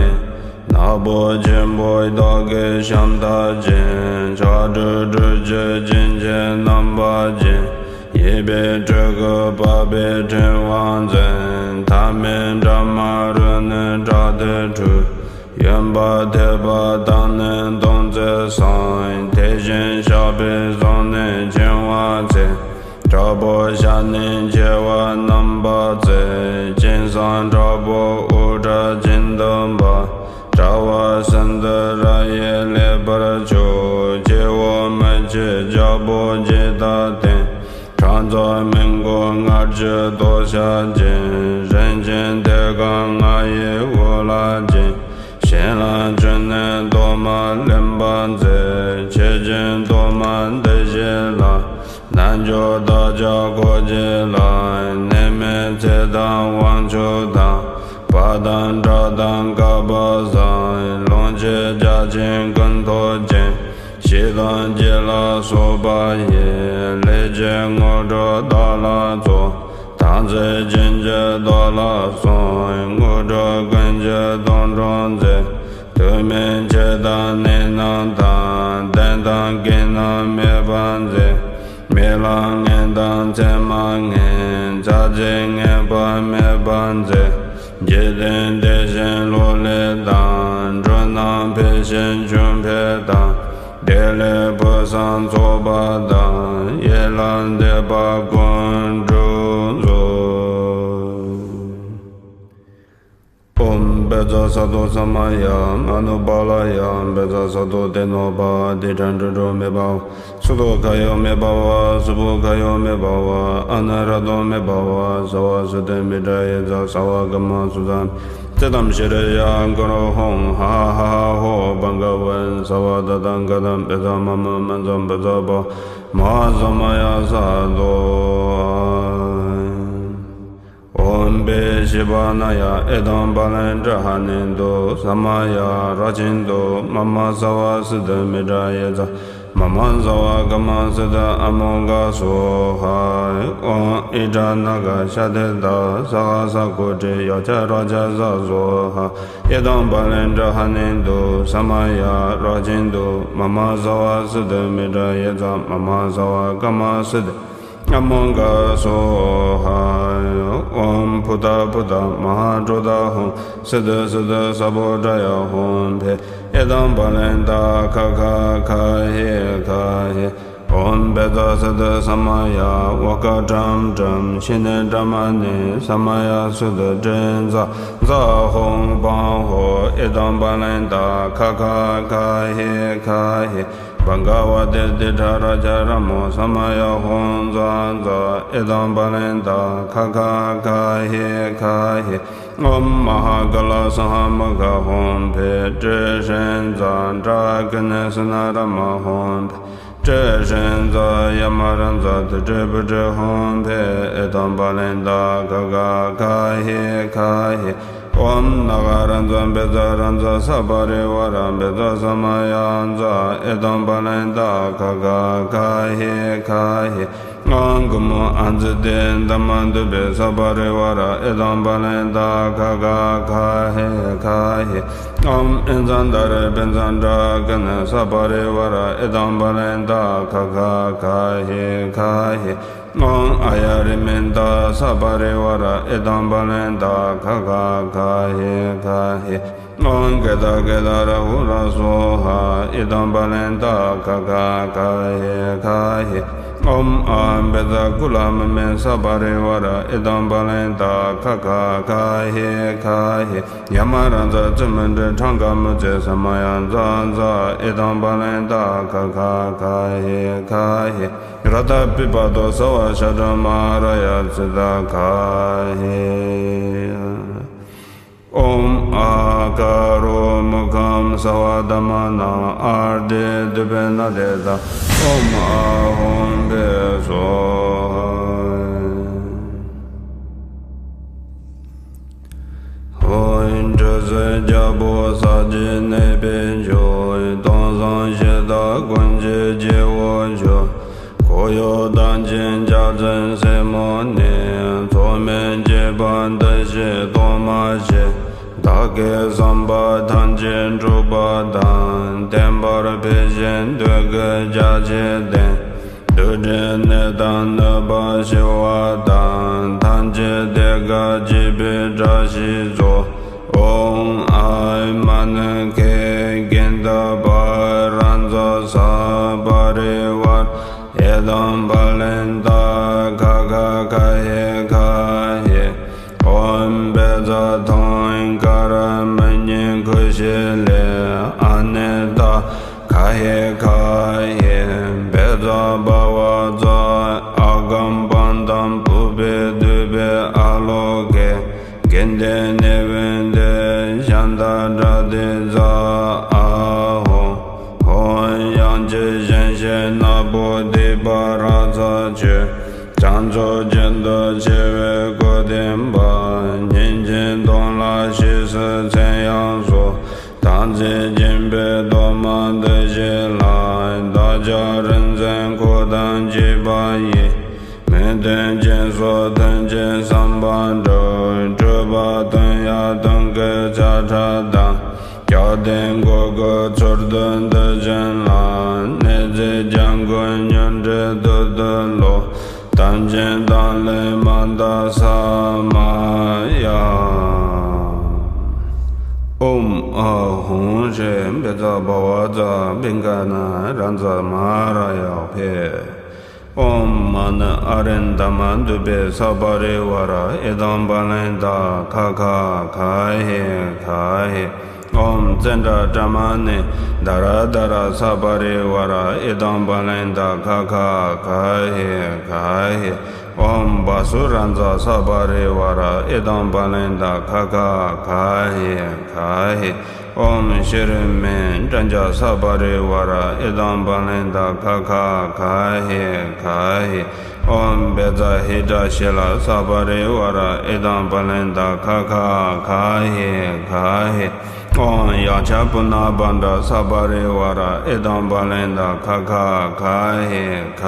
ནག་པོ་ཆེན་པོ་ཏོག་གི་ཤམ་ཐབས་ཅན། ཕྱག་དྲུག་དྲུག་ཅུ་བྱིན་གྱིས་རློབ་པ་ཅན། གཡས་པས་སྤྲུལ་སྐུ་བར་པས་ཕྲེང་བ་འཛིན། ཐ་མལ་དྲ་མ་རུ་ནི་དྲག་ཏུ་འཁྲུགས། གཡོན་པ་ཐོད་པ་དང་ནི་སྟོང་ཚད་གསུམ། དེ་བཞིན་ཞགས་པའི་ཟུང་ནི་འཆིང་བ་ཚེ། དྲག་པོ་ཞབས་ནི་མཆེ་བ་རྣམ་པར་གཙིགས། སྤྱན་གསུམ་དྲག་པོ་དབུ་སྐྲ་གཅིན་གཏུབས་པ། དྲ་བ་སིནྡྷུ་ར་ཡིས་ཀླས་པར་བྱུགས། སྤྱི་བོར་མི་ཕྱེད་ལྗགས་ཕུར་ཇི་ལྟར་བསྟན། ཁྲག་མཚོ་མི་མགོ་མངར་ཆུ་དོ་ཤལ་ཅན། རིན་ཆེན་ཐེར་ཀ་ལྔ་ཡི་དབུ་ལ་བརྒྱན། གཞན་ལ་ཆུ་ནི་གཏོར་མ་ལེན་པར་མཛད། ཆེ་ཆུང་གཏོར་མ་འདི་བཞེས་ལ། རྣལ་འབྱོར་བདག་ཅག་འཁོར་བཅས་ལ། ནད་མེད་ཚེ་དང་དབང་ཕྱུག་དང་། བག་དང་བྲ་དང་བསྐལ་པ་བཟང་། ལོངས་སྤྱོད་རྒྱ་ཆེན་ཀུན་ཐོབ་ཅིང་། ཞི་དང་སྐྱིད་ལ་སོགས་པ་ཡི། ལས་ཀྱི་དངོས་གྲུབ་བདག་ལ་སྩོལ། དམ་ཚིག་ཅན་གྱི་བདག་ལ་གསུངས། དངོས་གྲུབ་ཀུན་གྱི་སྡོང་གྲོགས་མཛད། དུས་མིན་འཆི་བདག་ནད་རྣམས་དང་། གདོན་དང་བགེགས་རྣམས་མེད་པར་མཛད། མི་ལ་ངན་དང་མཚན་མ་ངན། ཚ་ཚིག་ངན་པ་མེད་པར་མཛད། འཇིག་རྟེན་བདེ་ཞིང་ལོ་ལེགས་དང་། འབྲུ་རྣམས་འཕེལ་ཞིང་ཆུ་འཕེལ་དང་། བདེ་ལེགས་ཕུན་སུམ་ཚོགས་པ་དང་། ཡིད་ལ་འདོད་པ་ཀུན་འགྲུབ་གསུངས། ཨོཾ་བཛྲ་སཏྭ་ས་མ་ཡ། མ་ནུ་པཱ་ལ་ཡ། བཛྲ་སཏྭ་ཏེ་ནོ་པ། ཏི་ཁྲ་འགྲོ་དྲུག་མེ་བྷ་ཝ། སུ་ཏོ་ཁ་ཡོ་མེ་བྷ་ཝ། སུ་བྷོ་ཁ་ཡོ་མེ་བྷ་ཝ། ཨ་ན་ར་ཏོ་མེ་བྷ་ཝ། སརྦ་སིདྡྷི་མི་ཏྲ་ཡེ་ཙ། སརྦ་གརྨ་སུ་ཙ་མེ། ཙི་ཏམ་ཤྲི་ཡ་གུ་རུ་ཧཱུྃ། ཧ་ཧ་ཧ་ཧ་ཧོ། བྷ་ག་ཝན། སརྦ་ཏ་ཐཱ་ག་ཏ་བཛྲ་མ་མུ་མ་ཛ་བཛྲ་བྷ་མ་ཧཱ་ས་མ་ཡ་སཱ་ཏོ། ཨོཾ་བཻ་ཤི་པ་ན་ཡ་ཨེ་ཏཾ་པཱ་ལན་ཏྲ་ཧ་ནན་ཏུ་ས་མ་ཡ་ར་ཅན་ཏུ། མ་མ་སརྦ་སིདྡྷི་མི་ཏྲ་ཡེ་ཙ། མ་མ་སརྦ་གརྨ་སིདྡྷི་ཨ་མོ་གྷ་སྭཱ་ཧཱ། ཨོཾ་ཨི་ཏྲ་ན་ག་ཤ་ཏི་ཏ་ས་ཧ་ས་ཀོ་ཏི་ཡ་ཛ་ར་ཛ་ས་སྭཱ་ཧཱ། ཨེ་ཏཾ་པཱ་ལན་ཏྲ་ཧ་ནན་ཏུ་ས་མ་ཡ་ར་ཅན་ཏུ། མ་མ་སརྦ་སིདྡྷི་མི་ཏྲ་ཡེ་ཙ། མ་མ་སརྦ་གརྨ་སིདྡྷི་ཨ་མོ་གྷ་སྭཱ་ཧཱ། ཨོཾ་བྷུ་ཏ་བྷུ་ཏ་མ་ཧཱ་ཀྲོ་དྷ་ཧཱུྃ། སིདྡྷི་སིདྡྷི་ས་བྷོ་ཊ་ཡ་ཧཱུྃ་ཕཊ། ཨེ་ཏཾ་པཱ་ལན་ཏ་ཁ་ཁ་ཁ་ཧེ་ཁ་ཧེ། ཨོཾ་བཛྲ་སིདྡྷི་ས་མ་ཡ་ཝ་ཀ་ཏྲཾ་ཏྲཾ་ཤི་ནི་ཏྲ་མ་ནི་ས་མ་ཡ་སིདྡྷི་ཏྲེ་ཛ་ཛ་ཧཱུྃ་བཾ་ཧོ། ཨེ་ཏཾ་པཱ་ལན་ཏ་ཁ་ཁ་ཁ་ཧེ་ཁ་ཧེ། བྷ་ག་བ་ཏི་ཏི་ཏྲ་ར་ཛ་ར་མོ་ས་མ་ཡ་ཧཱུྃ་ཛ་ཛ། ཨེ་ཏཾ་པཱ་ལན་ཏ་ཁ་ཁ་ཁ་ཧེ་ཁ་ཧེ། ཨོཾ་མ་ཧཱ་ཀཱ་ལ་སིང་ཧ་མུ་ཁ་ཧཱུྃ་ཕཊ། ཏྲི་ཧྲྀན་ཛ་ཏྲ་ཀི་ནི་སི་ན་ར་མ་ཧཱུྃ་ཕཊ། ཏྲི་ཧྲྀན་ཛ་ཡ་མ་ར་ཛ་ཏི་ཏྲི་པུ་ཏྲི་ཧཱུྃ་ཕཊ། ཨེ་ཏཾ་པཱ་ལན་ཏ་ཁ་ཁ་ཁ་ཧེ་ཁ་ཧེ། ཨོཾ་ན་ག་ར་ཛ་བཛྲ་ར་ཛ་ས་པ་རི་ཝ་ར་བཛྲ་ས་མ་ཡ་ཛ། ཨེ་ཏཾ་པཱ་ལན་ཏ་ཁ་ཁ་ཁ་ཧེ་ཁ་ཧེ། ཨོཾ་གུ་མུ་ཨ་ཛི་ཏེ་དྷརྨ་དྷུ་པེ་ས་པ་རི་ཝ་ར། ཨེ་ཏཾ་པཱ་ལན་ཏ་ཁ་ཁ་ཁ་ཧེ་ཁ་ཧེ། ཨོཾ་ཨིན་ཛ་དྷ་རེ་བྷིན་ཛ་ཏྲ་ཀི་ནི་ས་པ་རི་ཝ་ར། ཨེ་ཏཾ་པཱ་ལན་ཏ་ཁ་ཁ་ཁ་ཧེ་ཁ་ཧེ། ཨོཾ་ཨཱ་ཡ་རི་མན་ད་ས་པ་རི་ཝཱ་ར་ཨེ་དཾ་པཱ་ལན་ད་ཁ་ཁ་ཁ་ཧེ་ཁ་ཧེ། ཨོཾ་ཀེ་ཏ་ཀེ་ཏ་ར་ཧུ་ར་སྭཱ་ཧཱ་ཨེ་དཾ་པཱ་ལན་ད་ཁ་ཁ་ཁ་ཧེ་ཁ་ཧེ། ཨོཾ་ཨཱཿ་བཛྲ་ཀུ་ལ་མ་མེ་ས་པ་རི་ཝཱ་ར་ཨེ་དཾ་པཱ་ལན་ད་ཁ་ཁ་ཁ་ཧེ་ཁ་ཧེ། ཡ་མ་ར་ཛ་ཙི་མུ་དྲི་ཁྲང་ཀ་མུ་ཙེ་ས་མ་ཡ་ཛ་ཛ་ཨེ་དཾ་པཱ་ལན་ད་ཁ་ཁ་ཁ་ཧེ་ཁ་ཧེ། ར་ཏ་པི་པ་ཏོ་ས་བ་ཤ་ཏོ་མ་ཧཱ་ར་ཡ་ཙི་ད་ཁ་ཧེ། ཨོཾ་ཨཱ་ཀ་རོ་མུ་ཁཾ་ས་བ་དྷརྨ་ནཾ་ཨཱརྠེ་དྷཱུ་པེ་ན་དེ་ད་ཨོཾ་ཨཱཿཧཱུྃ་ཕཊ་སྭཱ་ཧཱ། ཧོ། ཁྲི་ཟུར་རྒྱལ་པོ་ས་གཞི་གནས་པའི་མཆོག་སྟོང་གསུམ་གཞི་བདག་ཀུན་གྱི་སྐྱེ་བོ་མཆོག་འཁོར་གཡོག་དང་ ཐམས་ཅད་སྐྱབས་མཛད་སྲས་མོ་ནི། ཚོགས་མེད་བགྱིས་པ་འདི་ཕྱིར་གཏོང་མ་མཆིས། བདག་གིས་བསམ་པ་ཐམས་ཅད་འགྲུབ་པ་དང་། བརྟན་པར་འཕེལ་ཞིང་འདོད་དགུའི་རྒྱ་ཆེར་ལྡན། འདུ་འབྲལ་ནད་དང་གནོད་པ་ཞི་བ་དང་། ཐམས་ཅད་བདེ་དགའ་སྐྱིད་པའི་བཀྲ་ཤིས་སྩོལ། ཨོཾ་ཨཱཿཧཱུྃ་མ་ཎི་ཁེ་ཀེནྡ་པཱ་ར་ཛ་ས་པ་རི་ཝཱ་ར་ཨེ་དམ་བ་ལི་ཏ་ཁ་ཁ་ཁ་ཧེ་ཁ་ཧེ། ཨོཾ་བཛྲ་དྷཱུྃ་ཀ་ར་མ་ཎི་ཀུ་ཤ་ལི་ཨ་ནི་ཏ་ཁ་ཧེ་ཁ་ཧེ། བཛྲ་བྷ་བ་ཛ་ཨ་གམ་པཱ་དམ་བྷུ་བྷེ་དུ་བྷེ་ཨ་ལོ་ཀེ། ཀེནྡྲེ་ནི་བྷཱུ་ཏེ་ཤཱནྟ་ཏྲ་ཏེ་ཛ་ཨཱཿཧོ། ཧོཾ་དབྱངས་ཀྱི་ཞལ་བཞི་ནག་པོ་དྷཱིཿ་པ་རཀྵ་ཀྱུ། བྱང་ཕྱོགས་ཀྱི་འདབ་ཆེ་བའི་སྐུ་ལྡན་པ། སྙིང་རྗེའི་མདངས་ལ་ཕྱིས་སུ་མཚན་ཡང་གསོལ། དམ་ཚིག་སྦྱིན་པའི་གཏོར་མ་འདི་བཞེས་ལ། བདག་ཅག་རིག་འཛིན་འཁོར་དང་བཅས་པ་ཡི། མི་མཐུན་རྐྱེན་སོགས་མཐུན་ཕྱིར་བསམ་པ་འགྲུབ། སྤྲུལ་པ་སྟོན་ཡང་སྟོན་ཀའི་ཆ་འཕྲུལ་དང་། སྐྱབས་ལྡན་གུ་གུལ་ཚུལ་དུ་འདི་བྱིན་ལ། ནེ་ཙོའི་ལྗང་གུའི་མྱུར་འབྲས་རྡུལ་དུ་རློབས། དམ་ཅན་དང་ལས་མ་འདའ་ས་མ་ཡ། ཨོཾ་ཨཱཿཧཱུྃ་ཧྲཱིཿ་བཛྲ་བྷ་བ་ཛ་བིང་ག་ན་རཱ་ཛ་མ་ཧཱ་རཱ་ཡ་ཕཊ། ཨོཾ་མ་ཎི་ཨ་རིནྡ་མ་དྷཱུ་པེ་ས་པ་རི་ཝཱ་ར་ཨེ་དམ་བ་ལི་ཏ་ཁ་ཁ་ག་ཧེ་ག་ཧེ། ཨོཾ་ཙནྡྲ་ཀྲ་མ་ཎི་དྷ་ར་དྷ་ར་ས་པ་རི་ཝཱ་ར་ཨེ་དམ་བ་ལི་ཏ་ཁ་ཁ་ག་ཧེ་ག་ཧེ། ཨོཾ་བ་སུ་རཱ་ཛ་ས་པ་རི་ཝཱ་ར་ཨེ་དམ་བ་ལི་ཏ་ཁ་ཁ་ག་ཧེ་ག་ཧེ། ཨོཾ་ཤྲཱི་མེ་ཏྲཱ་ཛ་ས་པ་རི་ཝཱ་ར་ཨེ་དམ་བ་ལི་ཏ་ཁ་ཁ་ག་ཧེ་ག་ཧེ། ཨོཾ་བཛྲ་ཧི་ཏ་ཤི་ལ་ས་པ་རི་ཝཱ་ར་ཨེ་དམ་བ་ལི་ཏ་ཁ་ཁ་ག་ཧེ་ག་ཧེ། ཨོཾ་ཡཀྵ་པུ་ན་བྷ་དྲ་ས་པ་རི་ཝཱ་ར་ཨེ་དམ་བ་ལི་ཏ་ཁ་ཁ་ག་ཧེ་ག་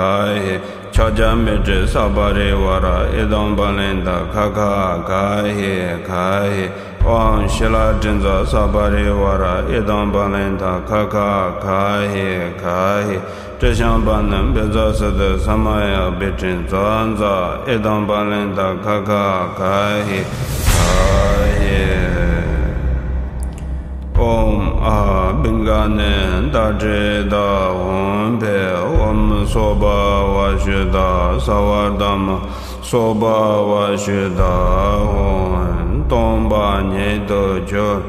ཧེ། ཕྱག་རྒྱ་མཻ་ཏྲི་ས་པ་རི་ཝཱ་ར་ཨེ་དམ་བ་ལི་ཏ་ཁ་ཁ་ག་ཧེ་ག་ཧེ། ཨོཾ་ཤི་ལ་ཏྲི་ཛ་ས་པ་རི་ཝཱ་ར་ཨེ་དམ་བ་ལི་ཏ་ཁ་ཁ་ག་ཧེ་ག་ཧེ། ཏྲི་ཤམ་བྷ་ཎི་བཛྲ་སིདྡྷི་ས་མ་ཡ་བི་ཏྲི་ཛ་ཛ་ཨེ་དམ་བ་ལི་ཏ་ཁ་ཁ་ག་ཧེ་ག་ཧེ། ཨོཾ་ཨཱཿཧཱུྃ་བིང་ག་ནི་ཏ་ཏྲི་ཏ་ཧཱུྃ་ཕཊ། ཨོཾ་སྭ་བྷཱ་ཝ་ཤུདྡྷ་སརྦ་དྷརྨ་སྭ་བྷཱ་ཝ་ཤུདྡྷ་ཧཱུྃ། སྟོང་པ་ཉིད་དུ་གྱུར།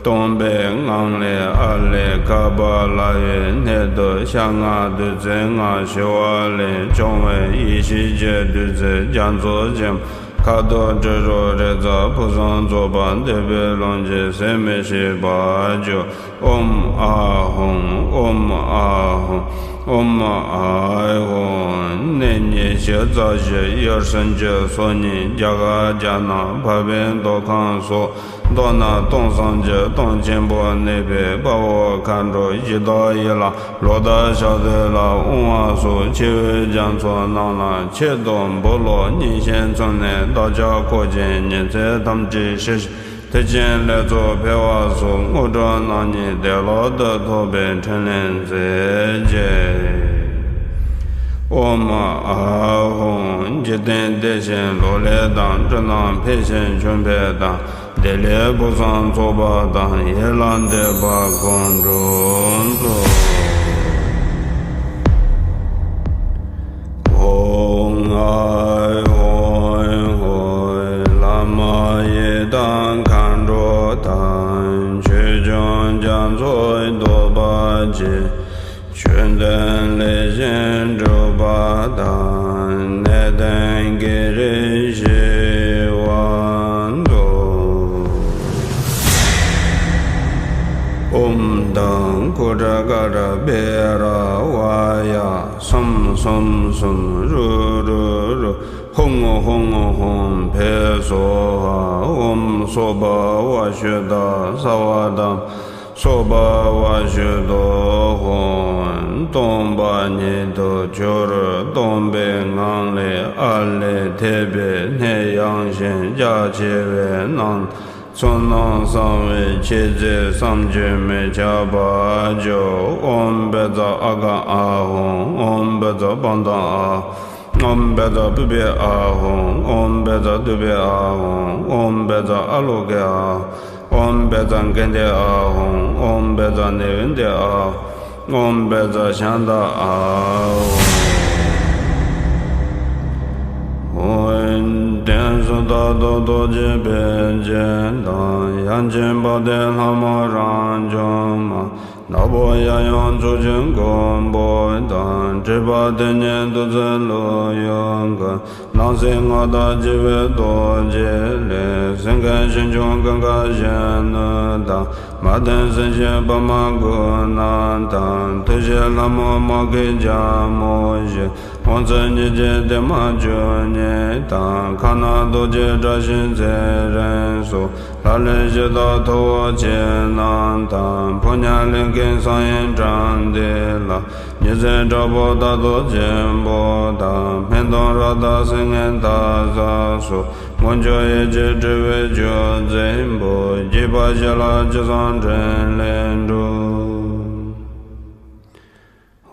སྟོང་པའི་ངང་ལས་ཨཱ་ལས་ཁ་པ་ལ་ཡའི་སྣོད་དུ་ཤ་ལྔ་བདུད་རྩི་ལྔ་ཞི་བ་ལས་བྱུང་བའི་ཡེ་ཤེས་ཀྱི་བདུད་རྩི་རྒྱ་མཚོ་ཆེན་པོ་ཁ་དོག་དྲི་རོ་རེག་བྱ་ཕུན་སུམ་ཚོགས་པ་འདོད་པའི་ལོངས་སྤྱོད་ཟད་མི་ཤེས་པར་གྱུར། ཨོཾ་ཨཱཿཧཱུྃ། ཨོཾ་ཨཱཿཧཱུྃ། ཨོཾ་ཨཱཿཧཱུྃ། གནས་ཉི་ཤུ་རྩ་བཞི་ཡུལ་སུམ་ཅུ་སོ་གཉིས་རྒྱ་གར་རྒྱ་ནག་འཕགས་པའི་མདོ་ཁམས་སོགས། མདོར་ན་སྟོང་སངས་རྒྱས་སྟོང་ཆེན་པོ་གནས་པའི་དཔའ་བོ་མཁའ་འགྲོ་གཞི་བདག་ཡི་ལ་ལོ་ཟླ་ཞག་དུས་ལ་དབང་བ་སོགས་ཆེ་བའི་རྒྱ་མཚོ་རྣམས་ལ་ཆེད་དུ་འབུལ་ལོ། སྙིང་ཤེས་མཚོན་ནས་བདག་ཅག་འཁོར་བཅས་ཉི་ཚེ་ཐམས་ཅད་ཞི་ཞིང་དུས་ཀྱི་ལེགས་ཚོགས་འཕེལ་བ་སོགས་དངོས་གྲུབ་རྣམ་གཉིས་བདེ་བླག་ཏུ་ཐོབ་པའི་ཕྲིན་ལས་མཛད་ཅིག། ཨོཾ་ཨཱཿཧཱུྃ། འཇིག་རྟེན་བདེ་ཞིང་ལོ་ལེགས་དང་། འབྲུ་རྣམས་འཕེལ་ཞིང་ཕྱུག་འཕེལ་དང་། བདེ་ལེགས་ཕུན་སུམ་ཚོགས་པ་དང་། ཡིད་ལ་འདོད་པ་ཀུན་འགྲུབ་ཚུགས། ཨོཾ་ཨཱཿཧཱུྃ་ཧཱུྃ། བླ་མ་ཡི་དམ་མཁའ་འགྲོ་དང་། ཆོས་སྐྱོང་རྒྱ་མཚོ་བཟློག་པར་བྱེད། ཆོས་དོན་ལེགས་ཤིང་འགྲུབ་པ་དང་། ནད་གདོན་བགེགས་རིགས་ཞི་བར་མཛོད། ཨོཾ་དཾ་ཀུ་ཏ་ཀ་ཏ་བེ་ར་ཝཱ་ཡ། སུཾ་སུཾ་སུཾ་རུ་རུ་རུ། ཧཱུྃ་ཧཱུྃ་ཧཱུྃ་ཕཊ་སྭཱ་ཧཱ། ཨོཾ་སྭ་བྷཱ་ཝ་ཤུདྡྷ་སརྦ་དྷརྨ་ སོ་བ་བ་ཞུ་དོ་ཧོ། སྟོང་པ་ཉིད་དུ་གྱུར། སྟོང་པའི་ངང་ལས་ཨ་ལས་ཐེབས་པའི་སྣེ་ཡངས་ཤིང་རྒྱ་ཆེ་བའི་ནང་། ཚུར་སྣང་གསང་བའི་ཆེ་ཚད་བསམ་གྱིས་མི་ཁྱབ་པ་བརྗོད། ཨོཾ་བཛྲ་ཨ་ག་ཨ་ཧོ། ཨོཾ་བཛྲ་པཱདྱ་ཨ། ཨོཾ་བཛྲ་པུཥྤེ་ཨ་ཧོ། ཨོཾ་བཛྲ་དྷཱུ་པེ་ཨ་ཧོ། ཨོཾ་བཛྲ་ཨ་ལོ་ཀེ་ཨ། ཨོཾ་བཛྲ་གནྡྷེ་ཨ་ཧོ། ཨོཾ་བཛྲ་ནཻ་ཝི་དྱ་ཨ། ཨོཾ་བཛྲ་ཤཱནྟ་ཨ་ཧོ། ཨོ། དེང་སང་རྟག་ཏུ་རྡོ་རྗེ་ཕན་ཆད་དང་། ཡང་ཅིན་དཔལ་ལྡན་ལྷ་མོ་རང་བྱུང་མ། ནག་པོ་གཡས་གཡོན་ཚོགས་ཀྱི་མགོན་པོ་དང་། སྒྲིབ་པ་དེ་ཉིད་བདུད་རྩིའི་བློ་ཡུལ་ཀུན། སྣང་སྲིད་སྔགས་དང་བཅས་པའི་རྡོ་རྗེ་ལས། སེང་གེ་ཞིང་སྐྱོང་ཀུན་དགའ་གཞོན་ནུ་དང་། མ་བསྟན་སྲིད་ཞིའི་བ་མ་གུ་ཎ་དང་། ཐུགས་རྗེ་ལྷ་མོ་མ་སྐྱེས་རྒྱལ་མོ་བཞི། དབང་བཙན་ཉིད་ཀྱི་བདེ་མ་བཅུ་གཉིས་དང་། ཁ་ན་རྡོ་རྗེ་བཀྲ་ཤིས་ཚེ་རིང་སོགས། ལྷ་ཀླུ་གཞི་བདག་ཐུ་བོ་ཆེ་རྣམས་དང་། ཕོ་ཉ་ལས་མཁན་གསང་བའི་དགྲ་འདུལ་ལ། ཉི་ཚེ་དྲག་པོ་རྟ་ཐོག་སྦྱིན་པོ་དང་། སྨན་དང་རཀྟ་སིལ་སྙན་དར་ཟབ་སོགས། མངོན་སྤྱོད་ཡིད་ཀྱི་སྤྲུལ་པའི་བཅུད་འཛིན་པོ། བརྒྱུད་པ་བཞི་ལ་ཅི་བསམ་དྲིན་ལན་སྒྲུབ།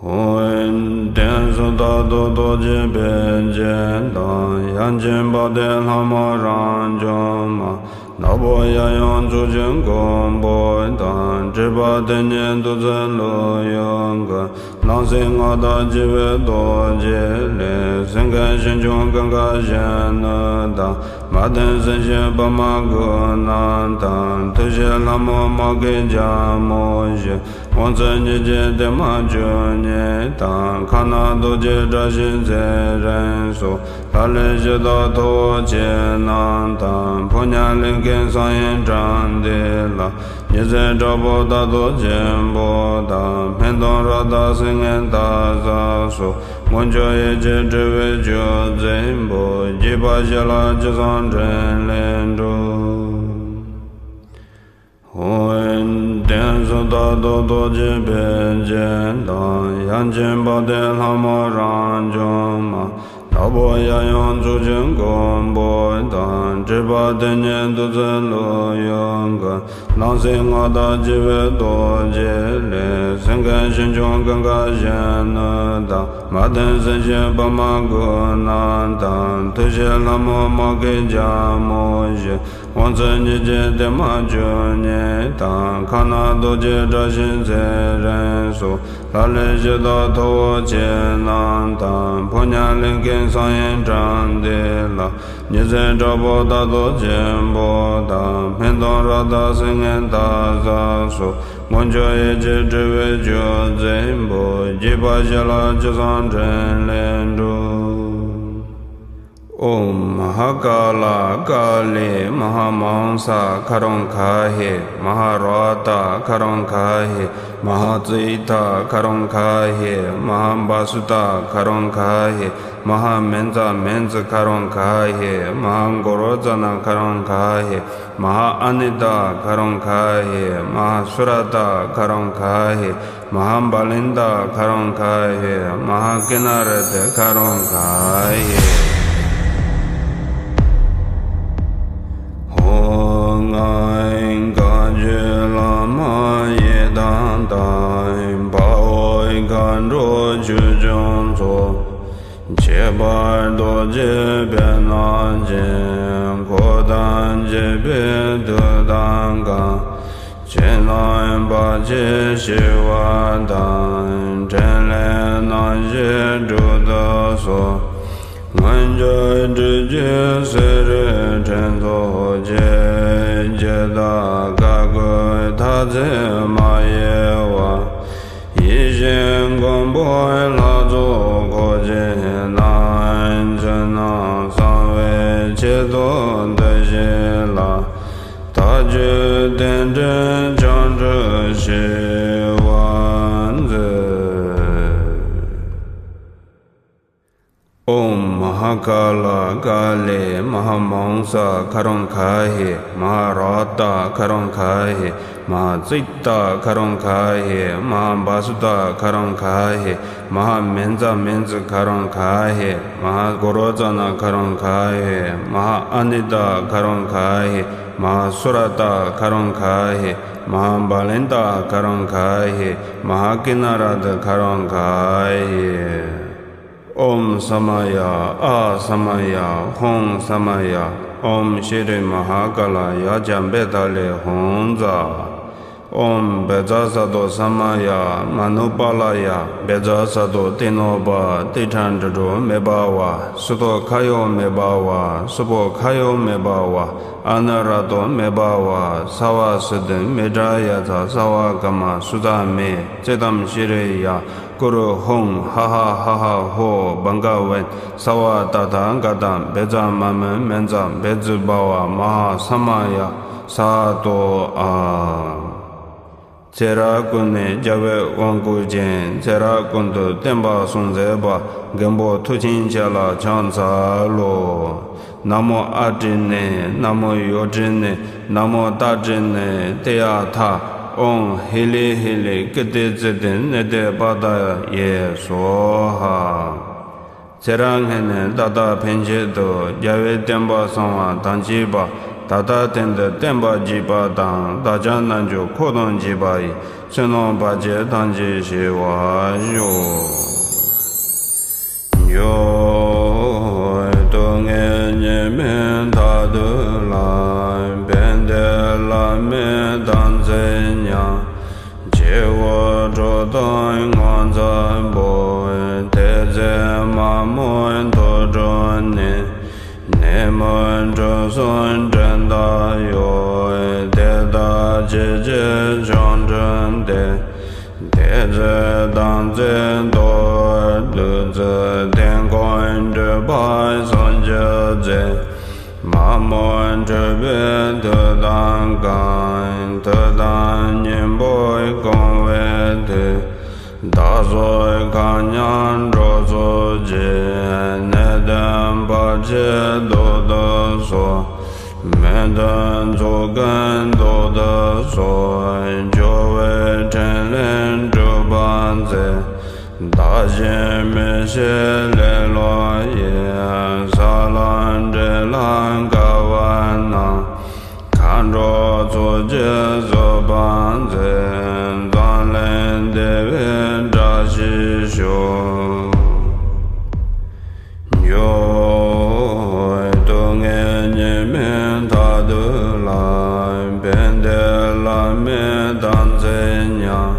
ཨོ། དེང་སང་རྟག་ཏུ་རྡོ་རྗེ་ཕན་ཆད་དང་། ཡང་ཅིན་དཔལ་ལྡན་ལྷ་མོ་རང་བྱུང་མ། ནག་པོ་གཡས་གཡོན་ཚོགས་ཀྱི་མགོན་པོ་དང་། སྒྲིབ་པ་དེ་ཉིད་བདུད་རྩིའི་བློ་ཡུལ་ཀུན། སྣང་སྲིད་སྔགས་དང་བཅས་པའི་རྡོ་རྗེ་ལས། སེང་གེ་ཞིང་སྐྱོང་ཀུན་དགའ་གཞོན་ནུ་དང་། མ་བསྟན་སྲིད་ཞིའི་བ་མ་གུ་ཎ་དང་། ཐུགས་རྗེ་ལྷ་མོ་མ་སྐྱེས་རྒྱལ་མོ་བཞི། དབང་བཙན་ཉིད་ཀྱི་བདེ་མ་བཅུ་གཉིས་དང་། ཁ་ན་རྡོ་རྗེ་བཀྲ་ཤིས་ཚེ་རིང་སོགས། ལྷ་ཀླུ་གཞི་བདག་ཐུ་བོ་ཆེ་རྣམས་དང་། ཕོ་ཉ་ལས་མཁན་གསང་བའི་དགྲ་འདུལ་ལ། ཉི་ཚེ་དྲག་པོ་རྟ་ཐོག་སྦྱིན་པོ་དང་། སྨན་དང་རཀྟ་སིལ་སྙན་དར་ཟབ་སོགས། མངོན་སྤྱོད་ཡིད་ཀྱི་སྤྲུལ་པའི་བཅུད་འཛིན་པོ། བརྒྱུད་པ་བཞི་ལ་ཅི་བསམ་དྲིན་ལན་སྒྲུབ། ཨོ། དེང་སང་རྟག་ཏུ་རྡོ་རྗེ་ཕན་ཆད་དང་། ཡང་ཅིན་དཔལ་ལྡན་ལྷ་མོ་རང་བྱུང་མ། ནག་པོ་གཡས་གཡོན་ཚོགས་ཀྱི་མགོན་པོ་དང་། སྒྲིབ་པ་དེ་ཉིད་བདུད་རྩིའི་བློ་ཡུལ་ཀུན། སྣང་སྲིད་སྔགས་དང་བཅས་པའི་རྡོ་རྗེ་ལས། སེང་གེ་ཞིང་སྐྱོང་ཀུན་དགའ་གཞོན་ནུ་དང་། མ་བསྟན་སྲིད་ཞིའི་བ་མ་གུ་ཎ་དང་། ཐུགས་རྗེ་ལྷ་མོ་མ་སྐྱེས་རྒྱལ་མོ་བཞི། དབང་བཙན་ཉིད་ཀྱི་བདེ་མ་བཅུ་གཉིས་དང་། ཁ་ན་རྡོ་རྗེ་བཀྲ་ཤིས་ཚེ་རིང་སོགས། ལྷ་ཀླུ་གཞི་བདག་ཐུ་བོ་ཆེ་རྣམས་དང་། ཕོ་ཉ་ལས་མཁན་གསང་བའི་དགྲ་འདུལ་ལ། ཉི་ཚེ་དྲག་པོ་རྟ་ཐོག་སྦྱིན་པོ་དང་། སྨན་དང་རཀྟ་སིལ་སྙན་དར་ཟབ་སོགས། མངོན་སྤྱོད་ཡིད་ཀྱི་སྤྲུལ་པའི་བཅུད་འཛིན་པོ། བརྒྱུད་པ་བཞི་ལ་ཅི་བསམ་དྲིན་ལན་སྒྲུབ། ཨོཾ་མ་ཧཱ་ཀཱ་ལ་ཀཱ་ལི་མ་ཧཱ་མཱུྃ་ས་ཁ་རོང་ཁ་ཧེ། མ་ཧཱ་ར་ཏ་ཁ་རོང་ཁ་ཧེ། མ་ཧཱ་ཙི་ཏ་ཁ་རོང་ཁ་ཧེ། མ་ཧཱ་བ་སུ་ཏ་ཁ་རོང་ཁ་ཧེ། མ་ཧཱ་མེན་ཙ་མེན་ཙི་ཁ་རོང་ཁ་ཧེ། མ་ཧཱ་གོ་རོ་ཙ་ན་ཁ་རོང་ཁ་ཧེ། མ་ཧཱ་ཨ་ནི་ཏ་ཁ་རོང་ཁ་ཧེ། མ་ཧཱ་སུ་ར་ཏ་ཁ་རོང་ཁ་ཧེ། མ་ཧཱ་བ་ལིན་ཏ་ཁ་རོང་ཁ་ཧེ། མ་ཧཱ་ཀི་ན་ར་ཏ་ཁ་རོང་ཁ་ཧེ། ཧོ། ང་བཀའ་བརྒྱུད་བླ་མ་ཡི་དམ་དང་། དཔའ་བོ་མཁའ་འགྲོ་ཆོས་སྐྱོང་ཚོགས། ཁྱད་པར་རྡོ་རྗེ་དཔལ་ནག་ཅན། འཁོར་དང་བཅས་པའི་མཐུ་དང་བསྐང་། ཕྱི་ནང་བར་ཆད་ཞི་བ་དང་། ཕྲིན་ལས་རྣམ་བཞི་སྒྲུབ་ཏུ་གསོལ། མངོན་སྤྱོད་སྤྲུལ་གྱུར་བསེ་རུའི་ཕྲེང་རྡོ་རྗེ། ཇི་ལྟར་བཀའ་བསྒོས་མཐར་ཕྱིན་མ་གཡེལ་བར། ཡིད་བཞིན་མགོན་པོའི་ལྷ་ཚོགས་འཁོར་བཅས་རྣམས། ཕྱི་ནང་གསང་བའི་ཆེད་དུ་འདུ་བྱེད་ལ། མཐའ་བརྒྱུད་རྟེན་འབྲེལ་སྐྱབས་འགྲོ་ཞི་བར་མཛོད། ཨོཾ་མ་ཧཱ་ ཀ་ལ་ཀ་ལེ་མ་ཧཱ་མཱུྃ་ས་ཁ་རོང་ཁ་ཧེ། མ་ཧཱ་ར་ཏ་ཁ་རོང་ཁ་ཧེ། མ་ཧཱ་ཙིཏྟ་ཁ་རོང་ཁ་ཧེ། མ་ཧཱ་བ་སུ་ཏ་ཁ་རོང་ཁ་ཧེ། མ་ཧཱ་མེན་ཙ་མེན་ཙི་ཁ་རོང་ཁ་ཧེ། མ་ཧཱ་གོ་རོ་ཙ་ན་ཁ་རོང་ཁ་ཧེ། མ་ཧཱ་ཨ་ནི་ཏ་ཁ་རོང་ཁ་ཧེ། མ་ཧཱ་སུ་ར་ཏ་ཁ་རོང་ཁ་ཧེ། མ་ཧཱ་བ་ལན་ཏ་ཁ་རོང་ཁ་ཧེ། མ་ཧཱ་ཀི་ན་ར་ཏ་ཁ་རོང་ཁ་ཧེ། ཨོཾ་ས་མ་ཡ། ཨཱཿ་ས་མ་ཡ། ཧཱུྃ་ས་མ་ཡ། ཨོཾ་ཤྲཱི་མ་ཧཱ་ཀཱ་ལ་ཡ་ཛྙཱ་བེ་ཏཱ་ལེ་ཧཱུྃ་ཛཿ། ཨོཾ་བཛྲ་སཏྭ་ས་མ་ཡ། མ་ནུ་པཱ་ལ་ཡ། བཛྲ་སཏྭ་ཏི་ནོ་པ། ཏི་ཁྲ་འབྲུ་དྲུག་མེ་བྷ་ཝ། སུ་ཏོ་ཁ་ཡོ་མེ་བྷ་ཝ། སུ་པོ་ཁ་ཡོ་མེ་བྷ་ཝ། ཨ་ན་ར་ཏོ་མེ་བྷ་ཝ། སྭ་བ་སུ་ཏི་མེ་ཏྲ་ཡ་ཙྪ། སྭ་བ་ཀ་མ་སུ་ཙ་མེ། ཙེ་ཏམ་ཤྲི་ཡ། ཀུ་རུ་ཧཱུྃ། ཧ་ཧ་ཧ་ཧ་ཧོ། བྷ་ག་ཝན། སྭ་བ་ཏ་ཐཱ་ག་ཏ། བཛྲ་མ་མུ་མེན་ཙ་བཛྲ་བྷ་ཝ། མ་ཧཱ་ས་མ་ཡ། སྭ་ཏོ་ཨཱཿ། ཚེ་རབས་ཀུན་ནས་རྒྱལ་བའི་དབང་བསྐུར་ཅིང་། ཚེ་རབས་ཀུན་ཏུ་བསྟན་པ་སྲུང་མཛད་པ། མགོན་པོ་མཐུ་ཆེན་ཁྱེད་ལ་ཕྱག་འཚལ་ལོ། ན་མོ་ཨ་ཏྲི་ནེ། ན་མོ་ཡོ་ཏྲི་ནེ། ན་མོ་ཏ་ཏྲི་ནེ་ཏེ་ཡ་ཐཱ། ཨོཾ་ཧི་ལི་ཧི་ལི་ཀི་ཏི་ཙི་ཏི་ནི་ཏེ་པ་ད་ཡེ་སྭཱ་ཧཱ། ཚེ་རབས་སྔོན་ནས་ད་ལྟ་ཕན་ཆད་དུ། རྒྱལ་བའི་བསྟན་པ་གསང་བ་དང་བཅས་པ། ད་ལྟ་དོན་དུ་བསྟན་པ་རྒྱས་པ་དང་། བདག་ཅག་རྣལ་འབྱོར་འཁོར་དང་བཅས་པ་ཡི། བསོད་ནམས་བར་ཆད་ཐམས་ཅད་ཞི་བར་ཤོག། འགྱུར་བའི་སྡུག་བསྔལ་ཉེས་དམིགས་མཐར་ཐུག་ལ། ཕན་བདེ་ལྷ་མིའི་དམ་ཚིག་ཉམས། སྐྱེ་བོ་འགྲོ་དོན་ངོ་མཚར་པོ། དེ་ཚེ་མ་རྨོས་ཐོས་གྲོལ་ནས། ནད་མུག་འཁྲུགས་གསུམ་འདྲེན་དང་གཡོ། དེ་དག་ཇི་བཞིན་བྱང་གྲོལ་ཏེ། དེ་ཚེ་དམ་ཚིག་རྡོ་རུས་བརྩིགས། དེ་ཀུན་གྲུབ་པ་སངས་རྒྱས་མཛད། མ་རྨོས་འཁྲུལ་པའི་དུག་དང་གང་། དུག་དང་གཉེན་པོས་གང་བའི་དུས། བདག་སོགས་མཁའ་མཉམ་འགྲོ་ཚུགས་ཀྱི། ནད་གདོན་བར་ཆད་བཟློག་ཏུ་གསོལ། མི་མཐུན་ཚོགས་ཀུན་བཟློག་ཏུ་གསོལ། སྐྱོབ་པའི་ཕྲིན་ལས་འགྲུབ་པར་མཛད། བདག་གཞན་མི་ཤེས་ལེ་ལོ་ཡི། ས་ལམ་འབྲས་ལ་དཀའ་བ་རྣམས། མཁའ་འགྲོ་ཚོགས་ཀྱིས་གཟིགས་པར་མཛད། འཛམ་གླིང་བདེ་བའི་བཀྲ་ཤིས་ཤོག། འགྱུར་བའི་སྡུག་བསྔལ་ཉེས་དམིགས་མཐར་ཐུག་ལ། ཕན་བདེ་ལྷ་མིའི་དམ་ཚིག་ཉམས།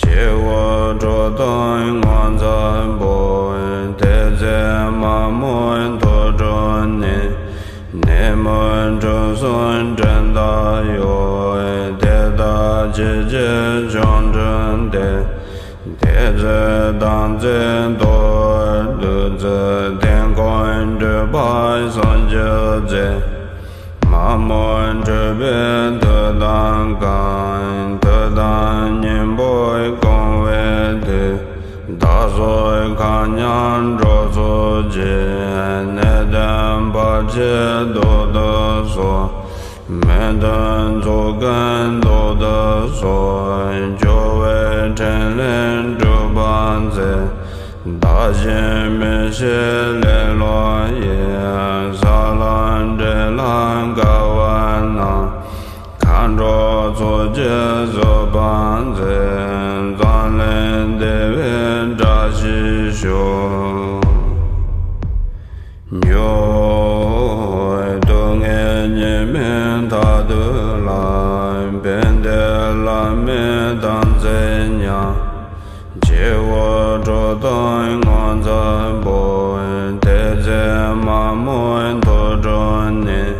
སྐྱེ་བོ་འགྲོ་དོན་ངོ་མཚར་པོ། དེ་ཚེ་མ་རྨོས་ཐོས་གྲོལ་ནས། ནད་མུག་འཁྲུགས་གསུམ་འདྲེན་དང་གཡོ། དེ་དག་ཇི་བཞིན་བྱང་གྲོལ་ཏེ། དེ་ཚེ་དམ་ཚིག་རྡོ་རུས་བརྩིགས། དེ་ཀུན་གྲུབ་པ་སངས་རྒྱས་མཛད། མ་རྨོས་འཁྲུལ་པའི་དུག་དང་གང་། དུག་དང་གཉེན་པོས་གང་བའི་དུས། བདག་སོགས་མཁའ་མཉམ་འགྲོ་ཚུགས་ཀྱི། ནད་གདོན་བར་ཆད་བཟློག་ཏུ་གསོལ། མི་མཐུན་ཚོགས་ཀུན་བཟློག་ཏུ་གསོལ། སྐྱོབ་པའི་ཕྲིན་ལས་འགྲུབ་པར་མཛད། བདག་གཞན་མི་ཤེས་ལེ་ལོ་ཡི། ས་ལམ་འབྲས་ལ་དཀའ་བ་རྣམས། མཁའ་འགྲོ་ཚོགས་ཀྱིས་གཟིགས་པར་མཛད། འཛམ་གླིང་བདེ་བའི་བཀྲ་ཤིས་ཤོག། འགྱུར་བའི་སྡུག་བསྔལ་ཉེས་དམིགས་མཐར་ཐུག་ལ། ཕན་བདེ་ལྷ་མིའི་དམ་ཚིག་ཉམས། སྐྱེ་བོ་འགྲོ་དོན་ངོ་མཚར་པོ། དེ་ཚེ་མ་རྨོས་ཐོས་གྲོལ་ནས།